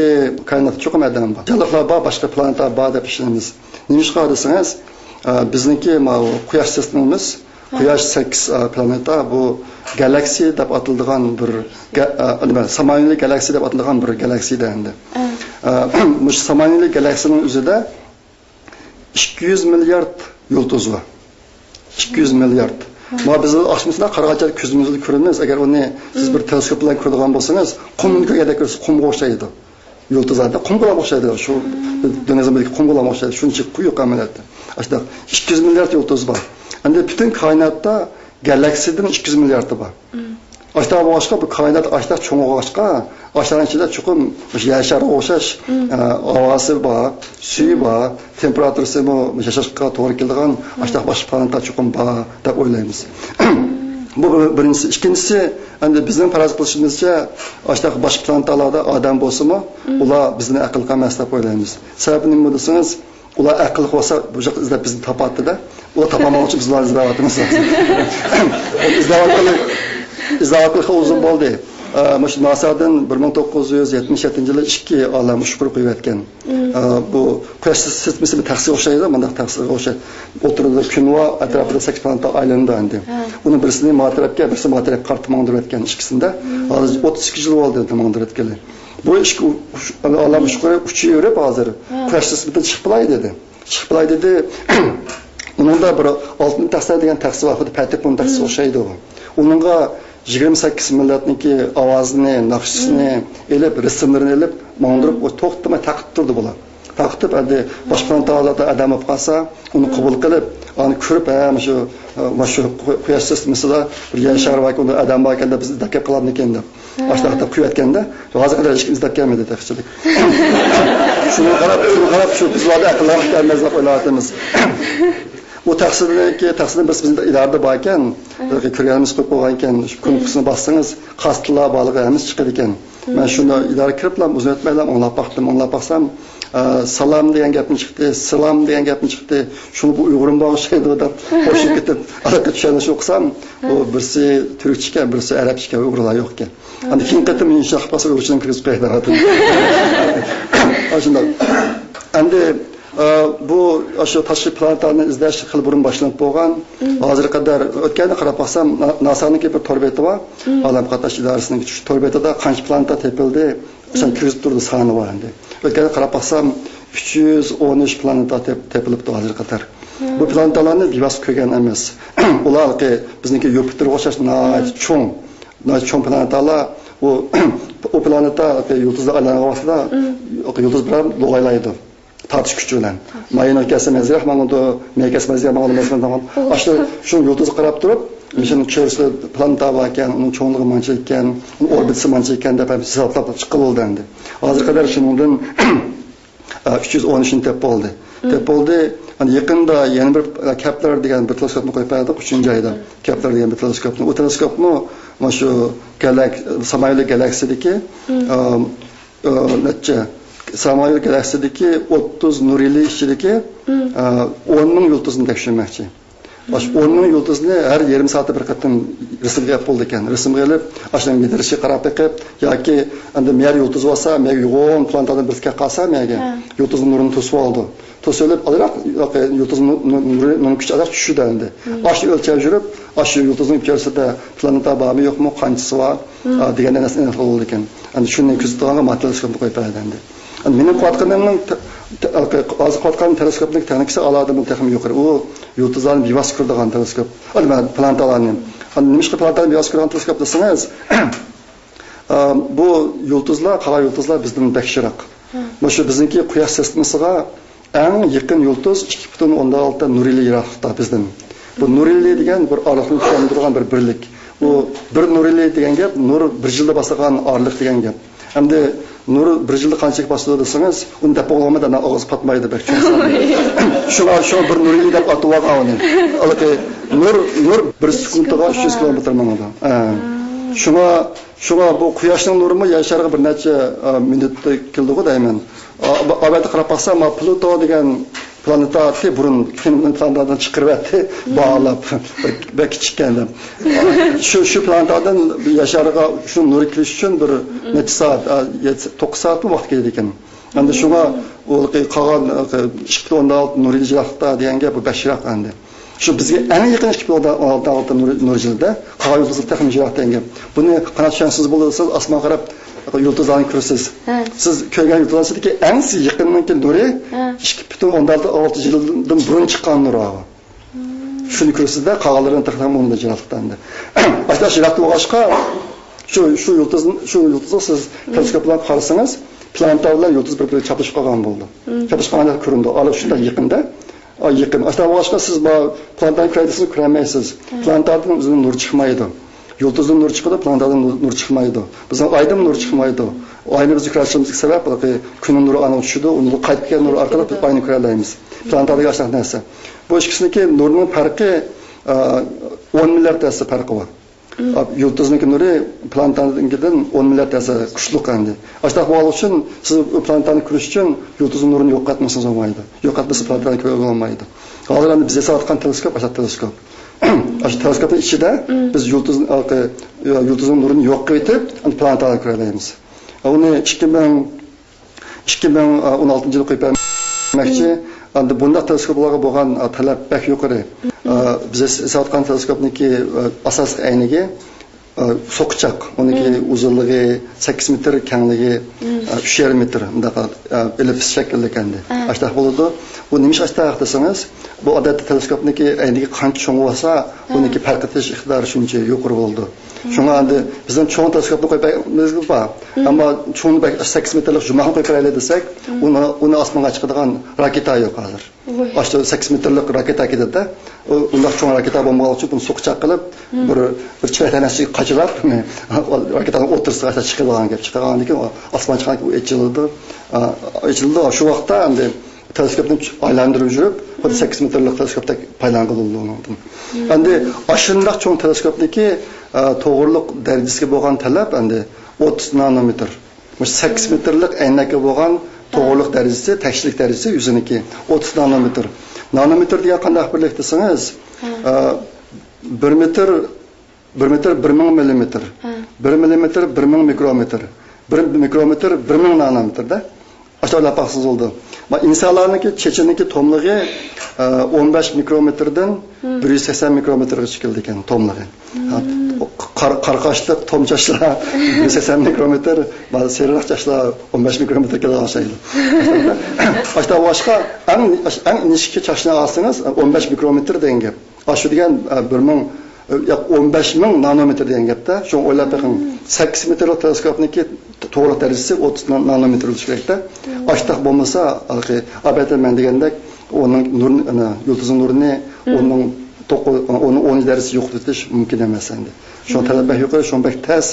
كائىناتتا چوقۇم ئادەم بار. جانلىقلار بار، باشقا پلانېتا بار دەپ ئىشىنىمىز. نېمىشقا دېسىڭىز، ئە، بىزنىڭكى ماۋۇ قۇياش سىستېمىمىز، قۇياش سەككىز، ئە، پلانېتا، بۇ گالاكسىيە دەپ ئاتىلىدىغان بىر گا-، ئە، نېمە، سامانىيلىك گالاكسىيە دەپ ئاتىلىدىغان بىر گالاكسىيەدە ئەمدى. ئە، مۇشۇ سامانىيلىك گالاكسىيەنىڭ ئۆزىدە ئىككى يۈز مىليارد يۇلتۇز بار. ئىككى يۈز مىليارد. ما بىز ئاچمىسىلا قارىغانچە كۆزىمىز بىلەن كۆرىمىز. ئەگەر ئۇنى سىز بىر تېلېسكوپ بىلەن كۆرىدىغان بولسىڭىز، قۇمنى كۆرگەندەك كۆرىسىز، قۇمغا ئوخشايدۇ. يۇلتۇزلاردا قۇمغا ئوخشايدۇ. شۇ دېڭىزىمىزدىكى قۇمغا ئوخشايدۇ. شۇنچە قويۇق ئەمەلىيەتتە. ئاشۇنداق ئىككى يۈز مىليارد يۇلتۇز بار. ئەمدى پۈتۈن كائىناتتا گالاكسىيەدىن ئىككى يۈز مىلياردى بار. ئاشۇنداق بولغاچقا، بۇ كائىنات ئاشۇنداق چوڭ بولغاچقا، ئاشۇلارنىڭ ئىچىدە چوقۇم مۇشۇ يەر شارىغا ئوخشاش، ئە، ھاۋاسى بار، سۈيى بار، تېمپېراتۇرىسىمۇ ياشاشقا توغرا كېلىدىغان ئاشۇنداق باشقا پلانېتا چوقۇم بار دەپ ئويلايمىز. بۇ بىر-، بىرىنچىسى. ئىككىنچىسى، ئەمدى بىزنىڭ پەرەز قىلىشىمىزچە، ئاشۇنداق باشقا پلانېتالاردا ئادەم بولسىمۇ، ئۇلار بىزدىن ئەقىللىق ئەمەس دەپ ئويلايمىز. سەۋەبى نېمە دېسىڭىز، ئۇلار ئەقىللىق بولسا، بۇ ياققا ئىزدەپ بىزنى تاپاتتى-دە. ئۇلار تاپالمىغۇچە بىز ئۇلارنى ئىزدەۋاتىمىز. ئىزدەۋاتقىلى، ئىزدەۋاتقىلى خېلى ئۇزۇن بولدى. ئە، مۇشۇ ناسادىن بىر مىڭ توققۇز يۈز يەتمىش يەتتىنچى يىلى ئىككى ئالەم ئۇچقۇرى قويۇۋەتكەن. ئە، بۇ قۇياش سىستېمىسى بىر تەخسىگە ئوخشايدۇ، مۇنداق تەخسىگە ئوخشايدۇ. ئوتتۇرىدا كۈن بار، ئەتراپىدا سەككىز پلانېتا ئايلىنىدۇ ئەمدى. ئۇنى بىرسىنى ما تەرەپكە، بىرسىنى ما تەرەپكە قارىتىپ ماڭدۇرۇۋەتكەن ئىككىسىنى-دە. ھازىر ئوتتۇز ئىككى يىل بولدى ماڭدۇرۇۋەتكىلى. بۇ ئىككى ئۇ-، ئۇش-، ئالەم ئۇچقۇرى ئۇچۇۋېرىپ ھازىر قۇياش سىستېمىسىدىن چىقىپ بولاي دېدى. چىقىپ بولاي دېدى. ئۇنىڭدا بىر ئالتۇن تەخسە دېگەن تەخسە بار، خۇددى پەتىپۇن تەخسىسىگە ئوخشايدۇ. ئۇنىڭغا يىگىرمە سەككىز مىللەتنىڭكى ئاۋازىنى، ناخشىسىنى ئېلىپ، رەسىملىرىنى ئېلىپ، ماڭدۇرۇپ، ئۇ توختىماي تارقىتىپ تۇردى بۇلار. تارقىتىپ، ئەمدى باشقا پلانېتالاردا ئادەم بولۇپ قالسا، ئۇنى قوبۇل قىلىپ، ئۇنى كۆرۈپ، ھە، مۇشۇ، مۇشۇ قۇياش سىستېمىسىدا بىر يەر شارى باركەن، ئۇندا ئادەم باركەن دەپ بىزنى ئىزدەپ كېلىپ قالامدىكىن دەپ. ئاشۇنداق دەپ قويۇۋەتكەندە، ھازىرغا قەدەر ھېچكىم ئىزدەپ كەلمىدى تېخىچىلىك. شۇنىڭغا قاراپ، شۇنىڭغا قاراپ، شۇ بىز باردا ئەقىللەر كەلمەس دەپ ئويلاۋاتىمىز. ئۇ تەخسىدىكى، تەخسىدىن بىرسى بىزنىڭ ئىدارىدە باركەن، كۆرگەنىمىز قويۇپ قويغانكەن، شۇ كۇنۇپكىسىنى باسسىڭىز، قاستىلار بارلىقى ھەممىسى چىقىدىكەن. مەن شۇنى ئىدارىگە كىرىپلا ئۇزۇن ئۆتمەيلا ئاڭلاپ باقتىم، ئاڭلاپ باقسام، ئە، سالام دېگەن گەپمۇ چىقتى، سىلام دېگەن گەپمۇ چىقتى. شۇڭا بۇ ئۇيغۇرمۇ بار ئوخشايدۇ دەپ قوشۇلۇپ كېتىپ، ئالاقە چۈشەنىش ئوقۇسام، ئۇ بىرسى تۈركچىكەن، بىرسى ئەرەبچىكەن، ئۇيغۇرلار يوقكەن. ئەمدى كېيىن قېتىم ئىنشاللا قىلسا ئۇيغۇرچىنى كىرگۈزۈپ قوياي دەۋاتىمەن. ئاشۇنداق. ئەمدى، ئە، بۇ، ئاشۇ تاشقى پلانېتانى ئىزدەش خېلى بۇرۇن باشلىنىپ بولغان. ھازىرغا قەدەر ئۆتكەندە قاراپ باقسام، نا-، ناسانىڭكى بىر تور بېتى بار. ئالەم قاتناش ئىدارىسىنىڭكى شۇ تور بېتىدا قانچە پلانېتا تېپىلدى، مەسىلەن، كىرگۈزۈپ تۇرىدۇ، سانى بار ئەمدى. ئۆتكەندە قاراپ باقسام، ئۈچ يۈز ئون ئۈچ پلانېتا تېپ-، تېپىلىپتۇ ھازىرغا قەدەر. بۇ پلانېتالارنى بىۋاسىتە كۆرگەن ئەمەس. ئۇلار ھېلىقى بىزنىڭكى يۇپىتېرغا ئوخشاش ناھايىتى چوڭ. ناھايىتى چوڭ پلانېتالار، ئۇ، ئۇ پلانېتا يۇلتۇزدا ئايلانغان ۋاقتىدا، مم، يۇلتۇز بىرەر لوغايلايدۇ. تارتىش كۈچى بىلەن. تارتىش. ماينىڭ كەلسە مەزگىلى ماڭىدۇ، مەي كەلسە مەزگىلى ماڭىدۇ، مەزگىلى ماڭىدۇ. ئاشۇ، شۇ يۇلتۇزغا قاراپ تۇرۇپ، مم، مۇشۇنىڭ چۆرىسىدە پلانېتا بار ئىكەن، ئۇنىڭ چوڭلۇقى مانچە ئىكەن، ئۇنىڭ، مم، ئوربىتىسى مانچە ئىكەن دەپ ھەممىسى ھېسابلاپ چىققىلى بولدى ئەمدى. ھازىرغا قەدەر شۇنىڭدىن ئۈچ يۈز ئون ئۈچنى تېپىپ بولدى. مم. تېپىپ بولدى. ئەنە يېقىندا يەنە بىر، كەپلەر دېگەن بىر تېلېسكوپنى قويۇپ بەردۇق، ئۈچىنچى ئايدا. مم. كەپلەر دېگەن بىر تېلېسكوپنى. ئۇ تېلېسكوپمۇ مانا شۇ گالاك-، سامايېۋ گالاكسىيىدىكى، مم، ئا، ئا، نەچچە، سامايېۋ گالاكسىيىدىكى ئوتتۇز نۇر يىلى ئىچىدىكى، مم، ئا، ئون مىڭ يۇلتۇزنى تەكشۈرمەكچى. ئاشۇ ئون مىڭ يۇلتۇزنى ھەر يېرىم سائەتتە بىر قېتىم رەسىمگە ئېلىپ بولىدىكەن. رەسىمگە ئېلىپ، ئاشۇنىڭ مىدىرىشىغا قاراپ بېقىپ، ياكى ئەمدى مەيەر يۇلتۇز بولسا، مەيەر يوغان پلانېتادىن بىرسى كەپ قالسا، مەيەرگە، ھە، يۇلتۇزنىڭ نۇرىنى توسۇۋالىدۇ. توسۇۋېلىپ، ئازراق يۇلتۇزنىڭ نۇ-، نۇ-، نۇرى، نۇرىنىڭ كۈچى ئازراق چۈشىدۇ ئەمدى. مم. ئاشۇ ئۆلچەپ يۈرۈپ، ئاشۇ يۇلتۇزنىڭ ئىچەرىسىدە پلانېتا بارمۇ يوقمۇ، قانچىسى بار، مم، ئا، دېگەن نەرسىنى ئېنىقلىغىلى بولىدىكەن. ئەمدى شۇنى كۆزىتىدىغانغا ما تېلېسكوپنى قويۇپ بەردى ئەمدى. مېنىڭ قىلىۋاتقىنىمنىڭ ت-، ت-، ھازىر قىلىۋاتقان تېلېسكوپنىڭ تېخنىكىسى ئالادىن تېخىمۇ يۇقىرى. ئۇ يۇلتۇزلارنى بىۋاسىتە كۆرىدىغان تېلېسكوپ. ئا، نېمە، پلانېتالارنى. ئا، نېمىشقا پلانېتالارنى بىۋاسىتە كۆرىدىغان تېلېسكوپ دېسىڭىز، ئا، بۇ يۇلتۇزلار، قالغان يۇلتۇزلار بىزدىن بەك يىراق. ھە. مۇشۇ بىزنىڭكى قۇياش سىستېمىسىغا ئەڭ يېقىن يۇلتۇز ئىككى پۈتۈن ئوندىن ئالتە نۇر يىلى يىراقلىقتا بىزدىن. بۇ نۇر يىلى دېگەن بىر ئارىلىقنى چۈشەندۈرىدىغان بىر بىرلىك. ئۇ بىر نۇر يىلى دېگەن گەپ نۇر بىر يىلدا باسىدىغان ئارىلىق دېگەن گەپ. ئەمدى نۇر بىر يىلدا قانچىلىك باسىدۇ دېسىڭىز، ئۇنى دەپ بولغانمۇ، ئانا ئاغزى پاتمايدۇ بەك چوڭ سان. شۇڭا شۇ بىر نۇر يىلى دەپ ئاتىۋالغان ئۇنى. ھېلىقى نۇر، نۇر بىر سېكۇنتىغا ئۈچ يۈز كىلومېتىر ماڭىدۇ. ھە. شۇڭا، شۇڭا بۇ قۇياشنىڭ نۇرىمۇ يەر شارىغا بىر نەچچە، ئە، مىنۇتتا كېلىدىغۇ دەيمەن. ئا، بۇ ئەۋەتتە قاراپ باقسا، ما پلۇتو دېگەن پلانېتا ئاتتى بۇرۇن، كېيىن پلانېتادىن چىقىرىۋەتتى، باھالاپ. بەك، بەك كىچىككەن دەپ. شۇ، شۇ پلانېتادىن يەر شارىغا شۇ نۇر كېلىش ئۈچۈن بىر نەچچە سائەت، ئا، يەتتە، توققۇز سائەتمۇ ۋاقىت كېتىدىكەن. ئەمدى شۇڭا ئۇ قالغان، ئە، ئىككى پۈتۈن ئوندىن ئالتە نۇر يىلى يىراقلىقتا دېگەن گەپ بۇ بەك يىراق ئەمدى. شۇ بىزگە ئەڭ يېقىن ئىككى پۈتۈن ئوندىن ئالتە نۇر، نۇر يىلىدا، قالغان يۇلتۇزلار تېخىمۇ يىراق دېگەن گەپ. بۇنى قانداق چۈشەنسىڭىز بولىدۇ، سىز ئاسمانغا قاراپ يۇلتۇزلارنى كۆرىسىز. ھە. سىز كۆرگەن يۇلتۇزلار ئىچىدىكى ئەڭ سىز يېقىننىڭكى نۇرى، ھە، ئىككى پۈتۈن ئوندىن ئالتە يىلدىن بۇرۇن چىققان نۇر ئاۋۇ. شۇنى كۆرىسىز-دە، قالغانلىرىنى تېخىمۇ ئۇنىڭدىن يىراقلىقتا ئەمدى. ئاشۇنداق يىراقتا بولغاچقا، شۇ، شۇ يۇلتۇز، شۇ يۇلتۇزغا سىز تېلېسكوپ بىلەن قارىسىڭىز، پلانېتا بىلەن يۇلتۇز بىر-بىرىگە چاپلىشىپ قالغان بولىدۇ. چاپلىشىپ قالغاندەك كۆرۈنىدۇ. ئارىلىق شۇنداق يېقىندا. ئا، يېقىن. ئاشۇنداق بولغاچقا سىز بۇ پلانېتانى كۆرەي دېسىڭىز، كۆرەلمەيسىز. پلانېتادىن ئۆزىنىڭ نۇرى چىقمايدۇ. يۇلتۇزدىن نۇر چىقىدۇ، پلانېتادىن نۇ-، نۇر چىقمايدۇ. بىزنىڭ ئايدىن نۇر چىقمايدۇ. ئاينى بىز كۆرەلىشىمىزدىكى سەۋەب، بۇ كۈننىڭ نۇرى ئانىڭغا چۈشىدۇ، ئۇنىڭدىن قايتىپ كەلگەن نۇر ئارقىلىق بىز ئاينى كۆرەلەيمىز. پلانېتادىكى ئاشۇنداق نەرسە. بۇ ئىككىسىنىڭكى نۇرىنىڭ پەرقى، ئا، ئون مىليارد ھەسسە پەرقى بار. ئا، يۇلتۇزنىڭكى نۇرى پلانېتانىڭكىدىن ئون مىليارد ھەسسە كۈچلۈك ئەمدى. ئاشۇنداق بولغانلىقى ئۈچۈن سىز ئۇ پلانېتانى كۆرۈش ئۈچۈن يۇلتۇزنىڭ نۇرىنى يوقاتمىسىڭىز بولمايدۇ. يوقاتمىسا پلانېتانى كۆرگىلى بولمايدۇ. ھازىر ئەمدى بىز ياساۋاتقان تېلېسكوپ، ئاشۇنداق تېلېسكوپ. ئاشۇ تېلېسكوپنىڭ ئىچىدە بىز يۇلتۇز، يۇلتۇزنىڭ نۇرىنى يوق قىلىۋېتىپ، ئەمدى پلانېتانى كۆرەلەيمىز. ئۇنى ئىككى مىڭ، ئىككى مىڭ ئون ئالتىنچى يىلى قويۇپ بەرمەكچى. ئەمدى بۇنداق تېلېسكوپلارغا بولغان، ئا، تەلەپ بەك يۇقىرى. ئا، بىز ياساۋاتقان تېلېسكوپنىڭكى، ئا، ئاساسلىق ئەينىكى، ئا، سوقىچاق. ئۇنىڭكى ئۇزۇنلۇقى سەككىز مېتىر، كەڭلىكى، ئا، ئۈچ يېرىم مېتىر. مۇنداق، ئا، ئېللىپس شەكلىدىكەن ئەمدى. ئاشۇنداق بولىدۇ. بۇ نېمىشقا ئاشۇنداق دېسىڭىز، بۇ ئادەتتە تېلېسكوپنىڭكى ئەينىكى قانچە چوڭ بولسا، ئۇنىڭكى پەرق ئېتىش ئىقتىدارى شۇنچە يۇقىرى بولىدۇ. شۇڭا ئەمدى بىزنىڭ چوڭ تېلېسكوپنى قويۇپ بەرگىمىز بار. ئەمما چوڭ بەك سەككىز مېتىرلىق جۇماقنى قويۇپ بېرەيلى دېسەك، ئۇنى، ئۇنى ئاسمانغا چىقىدىغان راكېتا يوق ھازىر. ئاشۇ سەككىز مېتىرلىق راكېتا كېتىدۇ-دە. ئۇ، ئۇنداق چوڭ راكېتا بولمىغانلىقى ئۈچۈن بۇنى سوقىچاق قىلىپ، بىر، بىر چىرايخانا ئىچىگە قاچىلاپ، راكېتانىڭ ئوتتۇرىسىغا چىقىدىغان گەپ. چىقىدىغاندىن كېيىن ئاسمان چىققاندىن كېيىن ئېچىلىدۇ. ئا، ئېچىلىدۇ. شۇ ۋاقىتتا ئەمدى تېلېسكوپنى ئايلاندۇرۇپ يۈرۈپ، خۇددى سەككىز مېتىرلىق تېلېسكوپتەك پايدىلانغىلى بولىدۇ ئۇنىڭدىن. ئەمدى ئاشۇنداق چوڭ تېلېسكوپنىڭكى، ئە، توغرىلىق دەرىجىسىگە بولغان تەلەپ ئەمدى ئوتتۇز نانومېتىر. مۇشۇ سەككىز مېتىرلىق ئەينەككە بولغان توغرىلىق دەرىجىسى، تەكشىلىك دەرىجىسى يۈزىنىڭكى ئوتتۇز نانومېتىر. نانومېتىر دېگەن قانداق بىرلىك دېسىڭىز، ئە، بىر مېتىر بىر مېتىر بىر مىڭ مىللىمېتىر. بىر مىللىمېتىر بىر مىڭ مىكرومېتىر. بىر مىكرومېتىر بىر مىڭ نانومېتىر-دە. ئاشۇنداق ئويلاپ باقسىڭىز بولىدۇ. ما، ئىنسانلارنىڭكى چېچىنىڭكى توملۇقى، ئە، ئون بەش مىكرومېتىردىن بىر يۈز سەكسەن مىكرومېتىرغىچە كېلىدىكەن توملۇقى. ھە، قار-، قارا قاشلىق توم چاچلار بىر يۈز سەكسەن مىكرومېتىر، بەزى سېرىق چاچلار ئون بەش مىكرومېتىر كېلىدىغان ئوخشايدۇ. ئاشۇنداق بولغاچقا ئەڭ، ئەڭ ئىنچىكە چاچنى ئالسىڭىز، ئون بەش مىكرومېتىر دېگەن گەپ. ئاشۇ دېگەن، ئە، بىر مىڭ، ياق، ئون بەش مىڭ نانومېتىر دېگەن گەپتە. شۇڭا ئويلاپ بېقىڭ، سەككىز مېتىرلىق تېلېسكوپنىڭكى توغرىلىق دەرىجىسى ئوتتۇز نانومېتىر بولۇشى كېرەكتە. ئاشتاق بولمىسا، ھېلىقى ئەبەدەن مەن دېگەندەك، ئۇنىڭ نۇر، ئانا، يۇلتۇزنىڭ نۇرىنى ئۇنىڭ توققۇز، ئۇنىڭ ئون دەرىجىسى يوقىتىۋېتىش مۇمكىن ئەمەس ئەمدى. شۇڭا تەلەپ بەك يۇقىرى، شۇڭا بەك تەس،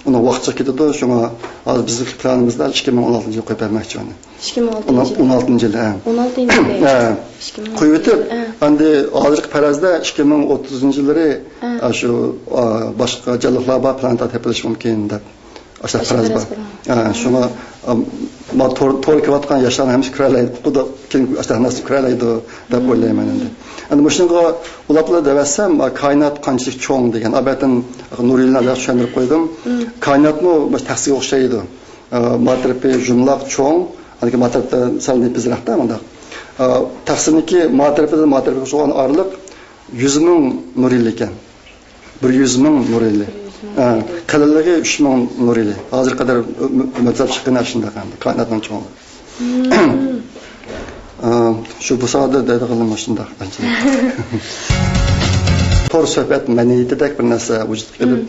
ئۇنىڭ ۋاقتى جىق كېتىدۇ. شۇڭا ھازىر بىزنىڭ پىلانىمىزدا ئىككى مىڭ ئون ئالتىنچى يىل قويۇپ بەرمەكچى ئۇنى. ئىككى مىڭ ئون ئالتىنچى يىلى. ئون ئالتىنچى يىلى، ھە. ئون ئالتىنچى يىلى. ھە. ئىككى مىڭ ئون ئالتىنچى يىلى، ھە. قويۇۋېتىپ، ھە. ئەمدى ھازىرقى پەرەزدە ئىككى مىڭ ئوتتۇزىنچى يىللىرى، ھە. ئە، شۇ، ئا، باشقا جانلىقلار بار پلانېتا تېپىلىشى مۇمكىن دەپ. ئاشۇنداق پەرەز بار. ھە، شۇڭا، ئا، ما تور، تور كۆرۈۋاتقان ياشلارنىڭ ھەممىسى كۆرەلەيدۇ، ئۇقىدۇ، كېيىن ئاشۇنداق نەرسە كۆرەلەيدۇ دەپ ئويلايمەن ئەمدى. ئەمدى مۇشۇنىڭغا ئۇلاپلا دەۋەتسەم، ئا، كائىنات قانچىلىك چوڭ دېگەن، ئا، بەتتىن نۇرىنى چۈشەندۈرۈپ قويدۇم. كائىناتمۇ مۇشۇ تەخسىگە ئوخشايدۇ. ئا، ما تەرىپى يۇمىلاق، چوڭ، ئاندىن كېيىن ما تەرىپى سەل نېپىزراقتا مۇنداق. ئا، تەخسىنىڭكى ما تەرىپىدىن ما تەرىپىگە ئوخشىغان ئارىلىق يۈز مىڭ نۇرىنى ئىكەن. بىر يۈز مىڭ نۇرىنى. بىر يۈز مىڭ ھە، نۇرىنى. قېلىنلىقى ئۈچ مىڭ نۇرىنى. ھازىرغا قەدەر مۆ-، مۆ-، مۆلچەرلەپ چىققىنى ئاشۇنداق ئەمدى، كائىناتنىڭ چوڭلۇقى. ئە، شۇ بۇ ساھەدە دەيدىغىنىم مۇشۇنداق. تور سۆھبەت مەدەنىيىتىدەك بىر نەرسە ۋۇجۇدقا كېلىپ،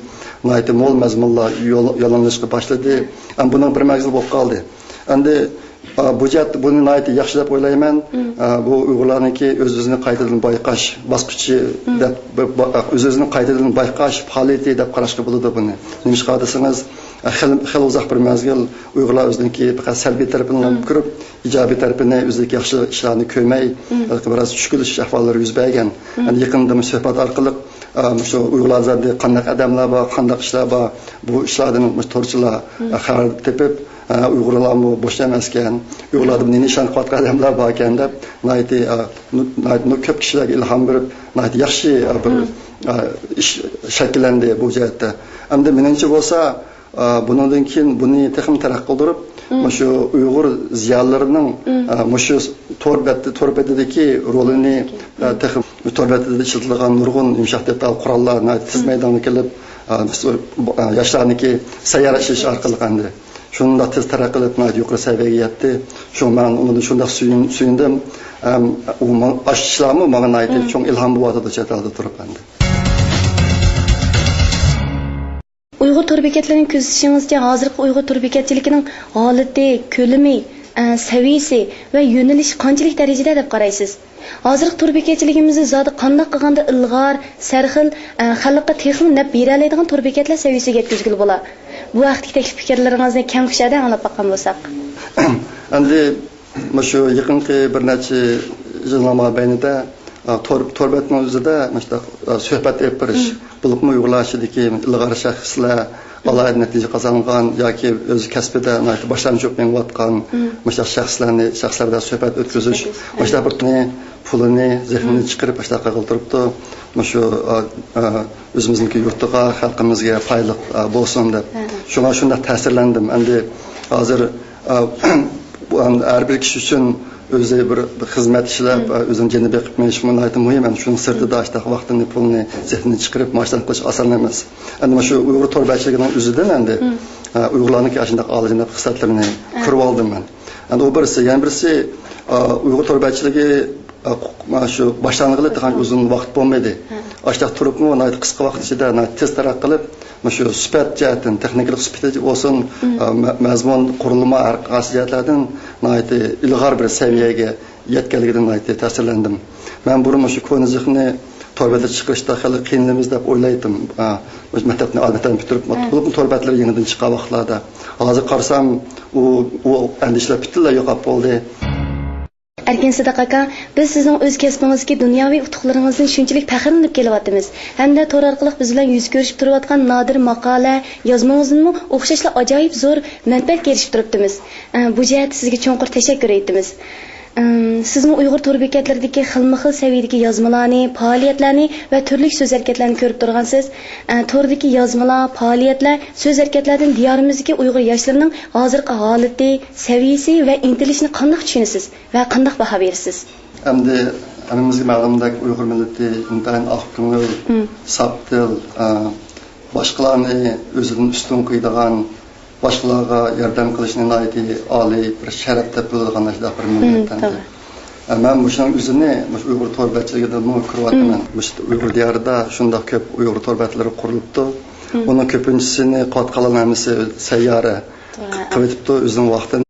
ناھايىتى مول مەزمۇنلار يول-، يوللىنىشقا باشلىدى. ئەمدى بۇنىڭ بىر مەزگىلى بولۇپ قالدى. ئەمدى، ئا، بۇ جەھەتتە بۇنى ناھايىتى ياخشى دەپ ئويلايمەن. ئا، بۇ ئۇيغۇرلارنىڭكى ئۆز-ئۆزىنى قايتىدىن بايقاش باسقۇچى دەپ، بىر با-، ئۆز-ئۆزىنى قايتىدىن بايقاش پائالىيىتى دەپ قاراشقا بولىدۇ بۇنى. نېمىشقا دېسىڭىز، ئا، خېلى، خېلى ئۇزاق بىر مەزگىل ئۇيغۇرلار ئۆزىنىڭكى پەقەت سەلبىي تەرىپىنى كۆرۈپ، ئىجابىي تەرىپىنى، ئۆزىدىكى ياخشى ئىشلارنى كۆرمەي، بىراز چۈشكۈنلىشىش ئەھۋاللىرى يۈز بەرگەن. يەنى يېقىندا مۇشۇ سۆھبەت ئارقىلىق، ئا، مۇشۇ ئۇيغۇرلاردا قانداق ئادەملەر بار، قانداق ئىشلار بار، بۇ ئىشلاردىن مۇشۇ تورچىلار، ئا، خەۋەر تېپىپ، ئا، ئۇيغۇرلارمۇ بوش ئەمەسكەن، ئۇيغۇرلاردا نېمە ئىشلارنى قىلىۋاتقان ئادەملەر باركەن دەپ، ناھايىتى، ئا، نۇ-، ناھايىتى نۇ-، كۆپ كىشىلەرگە ئىلھام بېرىپ، ناھايىتى ياخشى، ئا، بىر، ئا، ئىش شەكىللەندى بۇ جەھەتتە. ئەمدى مېنىڭچە بولسا، ئا، بۇنىڭدىن كېيىن بۇنى تېخىمۇ تەرەققىي قىلدۇرۇپ، مۇشۇ ئۇيغۇر زىيالىيلىرىنىڭ، ئا، مۇشۇ تور بەت-، تور بېتىدىكى رولىنى، ئا، تېخى تور بەتىدە ئىشلىتىلىدىغان نۇرغۇن يۇمشاق دېتال، قوراللار ناھايىتى تېز مەيدانغا كېلىپ، ئا، بىز، ئا، ياشلارنىڭكى سەييارە ئىشلىشى ئارقىلىق ئەمدى شۇنداق تېز تەرەققىي قىلىپ، ناھايىتى يۇقىرى سەۋىيەگە يەتتى. شۇڭا مەن ئۇنىڭدىن شۇنداق سۆيۈن-، سۆيۈندۈم. ئەم، ئۇ ما-، ئاشۇ ئىشلارمۇ ماڭا ناھايىتى چوڭ ئىلھام بولۇۋاتىدۇ چەت ئەلدە تۇرۇپ ئەمدى. ئۇيغۇر تور بېكەتلىرىنى كۆزىتىشىڭىزچە، ھازىرقى ئۇيغۇر تور بېكەتچىلىكىنىڭ ھالىتى، كۆلىمى، ئە، سەۋىيىسى ۋە يۆنىلىشى قانچىلىك دەرىجىدە دەپ قارايسىز؟ ھازىرقى تور بېكەتچىلىكىمىزنى زادى قانداق قىلغاندا ئىلغار، سەرخىل، ئە، خەلققە تېخىمۇ نەپ بېرەلەيدىغان تور بېكەتلەر سەۋىيىسىگە يەتكۈزگىلى بولا؟ بۇ ھەقتىكى تەكلىپ پىكىرلىرىڭىزنى كەڭ كۇشادە ئاڭلاپ باققان بولساق. ئەمدى مۇشۇ يېقىنقى بىر نەچچە يىلنىڭ مابەينىدە، ئا، تور، تور بەتنىڭ ئۆزىدە مۇشۇنداق، ئا، سۆھبەت ئېلىپ بېرىش، بولۇپمۇ ئۇيغۇرلار ئىچىدىكى ئىلغار شەخسلەر، ئالاھىدە نەتىجە قازانغان ياكى ئۆز كەسپىدە ناھايىتى باشلامچى بولۇپ مېڭىۋاتقان مۇشۇنداق شەخسلەرنى، شەخسلەر بىلەن سۆھبەت ئۆتكۈزۈش، مۇشۇنداق بىر پۇلىنى، زېھنىنى چىقىرىپ مۇشۇنداق قىلغىلى تۇرۇپتۇ. مۇشۇ، ئا، ئا، ئۆزىمىزنىڭكى يۇرتىغا، خەلقىمىزگە پايدىلىق، ئا، بولسۇن دەپ. شۇڭا شۇنداق تەسىرلەندىم. ئەمدى ھازىر، ئا، بۇ، ئەم، ھەر بىر كىشى ئۈچۈن ئۆزى بىر، بىر خىزمەت ئىشلەپ، ئا، ئۆزىنىڭ جېنىنى بېقىپ مېڭىشمۇ ناھايىتى مۇھىم. ئەمدى شۇنىڭ سىرتىدا ئاشۇنداق ۋاقتىنى، پۇلنى، زېھنىنى چىقىرىپ مائاشلارنى قىلىش ئاسان ئەمەس. ئەمدى مانا شۇ ئۇيغۇر تور بەتچىلىكىنىڭ ئۆزىدىن ئەمدى، ئا، ئۇيغۇرلارنىڭكى ئاشۇنداق ئالىيجاناب خىسلەتلىرىنى كۆرۈۋالدىم مەن. ئەمدى ئۇ بىرسى، يەنە بىرسى، ئا، ئۇيغۇر تور بەتچىلىكى، ئا، مانا شۇ باشلانغىلى تېخى ئۇزۇن ۋاقىت بولمىدى. ئاشۇنداق تۇرۇپمۇ ناھايىتى قىسقا ۋاقىت ئىچىدە ناھايىتى تېز تەرەققىي قىلىپ، مۇشۇ سۈپەت جەھەتتىن، تېخنىكىلىق سۈپىتى بولسۇن، ئا، مە-، مەزمۇن، قۇرۇلما، ھەر قايسى جەھەتلەردىن ناھايىتى ئىلغار بىر سەۋىيەگە يەتكەنلىكىدىن ناھايىتى تەسىرلەندىم. مەن بۇرۇن مۇشۇ كونا زېھنى تور بېتىگە چىقىرىشتا خېلى قىينىلىمىز دەپ ئويلايتتىم. ئا، مۇشۇ مەكتەپنى، ئالىي مەكتەپنى پۈتتۈرۈپ، بولۇپمۇ تور بەتلىرى يېڭىدىن چىققان ۋاقىتلاردا. ھازىر قارىسام، ئۇ، ئۇ ئەندىشىلەر پۈتۈنلەي يوقاپ بولدى. ئەركىن سىدىق ئاكا، بىز سىزنىڭ ئۆز كەسپىڭىزدىكى دۇنياۋى ئۇتۇقلىرىڭىزدىن شۇنچىلىك پەخىرلىنىپ كېلىۋاتىمىز ھەمدە تور ئارقىلىق بىز بىلەن يۈز كۆرۈشۈپ تۇرۇۋاتقان نادىر ماقالە، يازمىڭىزدىنمۇ ئوخشاشلا ئاجايىپ زور مەنپەئەتكە ئېرىشىپ تۇرۇپتىمىز. ئە، بۇ جەھەتتە سىزگە چوڭقۇر تەشەككۈر ئېيتىمىز. ئىم، سىزمۇ ئۇيغۇر تور بېكەتلىرىدىكى خىلمۇ خىل سەۋىيەدىكى يازمىلارنى، پائالىيەتلەرنى ۋە تۈرلۈك سۆز ھەرىكەتلەرنى كۆرۈپ تۇرغانسىز. ئە، توردىكى يازمىلار، پائالىيەتلەر، سۆز ھەرىكەتلەردىن دىيارىمىزدىكى ئۇيغۇر ياشلىرىنىڭ ھازىرقى ھالىتى، سەۋىيىسى ۋە ئىنتىلىشىنى قانداق چۈشىنىسىز؟ ۋە قانداق باھا بېرىسىز؟ ئەمدى ھەممىمىزگە مەلۇمدەك، ئۇيغۇر مىللىتى ئىنتايىن ئاق كۆڭۈل، ساپ دىل، ئا، باشقىلارنى ئۆزىدىن ئۈستۈن قويىدىغان، باشقىلارغا ياردەم قىلىشنى ناھايىتى ئالىي بىر شەرەپ دەپ بىلىدىغان ئاشۇنداق بىر مىللەت ئەمدى. مەن مۇشۇنىڭ ئۆزىنى مۇشۇ ئۇيغۇر تور بەتچىلىكىدىنمۇ كۆرۈۋاتىمەن. مم. مۇشۇ ئۇيغۇر دىيارىدا شۇنداق كۆپ ئۇيغۇر تور بەتلىرى قۇرۇلۇپتۇ. مم. ئۇنىڭ كۆپىنچىسىنى قىلىۋاتقانلارنىڭ ھەممىسى سەييارە توغرا. قىلىۋېتىپتۇ ئۆزىنىڭ ۋاقتىنى.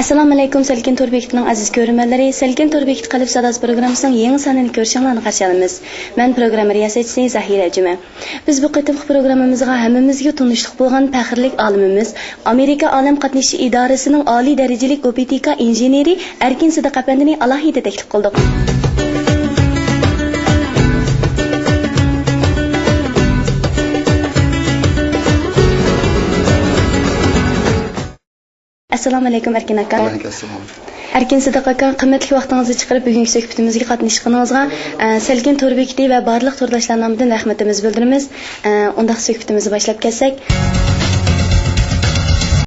ئەسسالامۇئەلەيكۇم، سەلكىن تور بېكىتىنىڭ ئەزىز كۆرۈرمەنلىرى. سەلكىن تور بېكىتى قەلب ساداسى پروگراممىسىنىڭ يېڭى سانىنى كۆرۈشۈڭلارنى قارشى ئالىمىز. مەن پروگرامما رىياسەتچىسى زاھىرە جۈمە. بىز بۇ قېتىمقى پروگراممىمىزغا ھەممىمىزگە تونۇشلۇق بولغان پەخىرلىك ئالىمىمىز، ئامېرىكا ئالەم قاتنىشى ئىدارىسىنىڭ ئالىي دەرىجىلىك ئوپتىكا ئىنژېنېرى ئەركىن سىدىق ئەپەندىنى ئالاھىدە تەكلىپ قىلدۇق. ئەسسالامۇئەلەيكۇم، ئەركىن ئاكا. ۋەئەلەيكۇم ئەسسالام. ئەركىن سىدىق ئاكا، قىممەتلىك ۋاقتىڭىزنى چىقىرىپ، بۈگۈنكى سۆھبىتىمىزگە قاتنىشقىنىڭىزغا، ئە، سەلكىن تور بېكىتى ۋە بارلىق تورداشلار نامىدىن رەھمىتىمىزنى بىلدۈرىمىز. ئە، ئۇنداق سۆھبىتىمىزنى باشلاپ كەتسەك.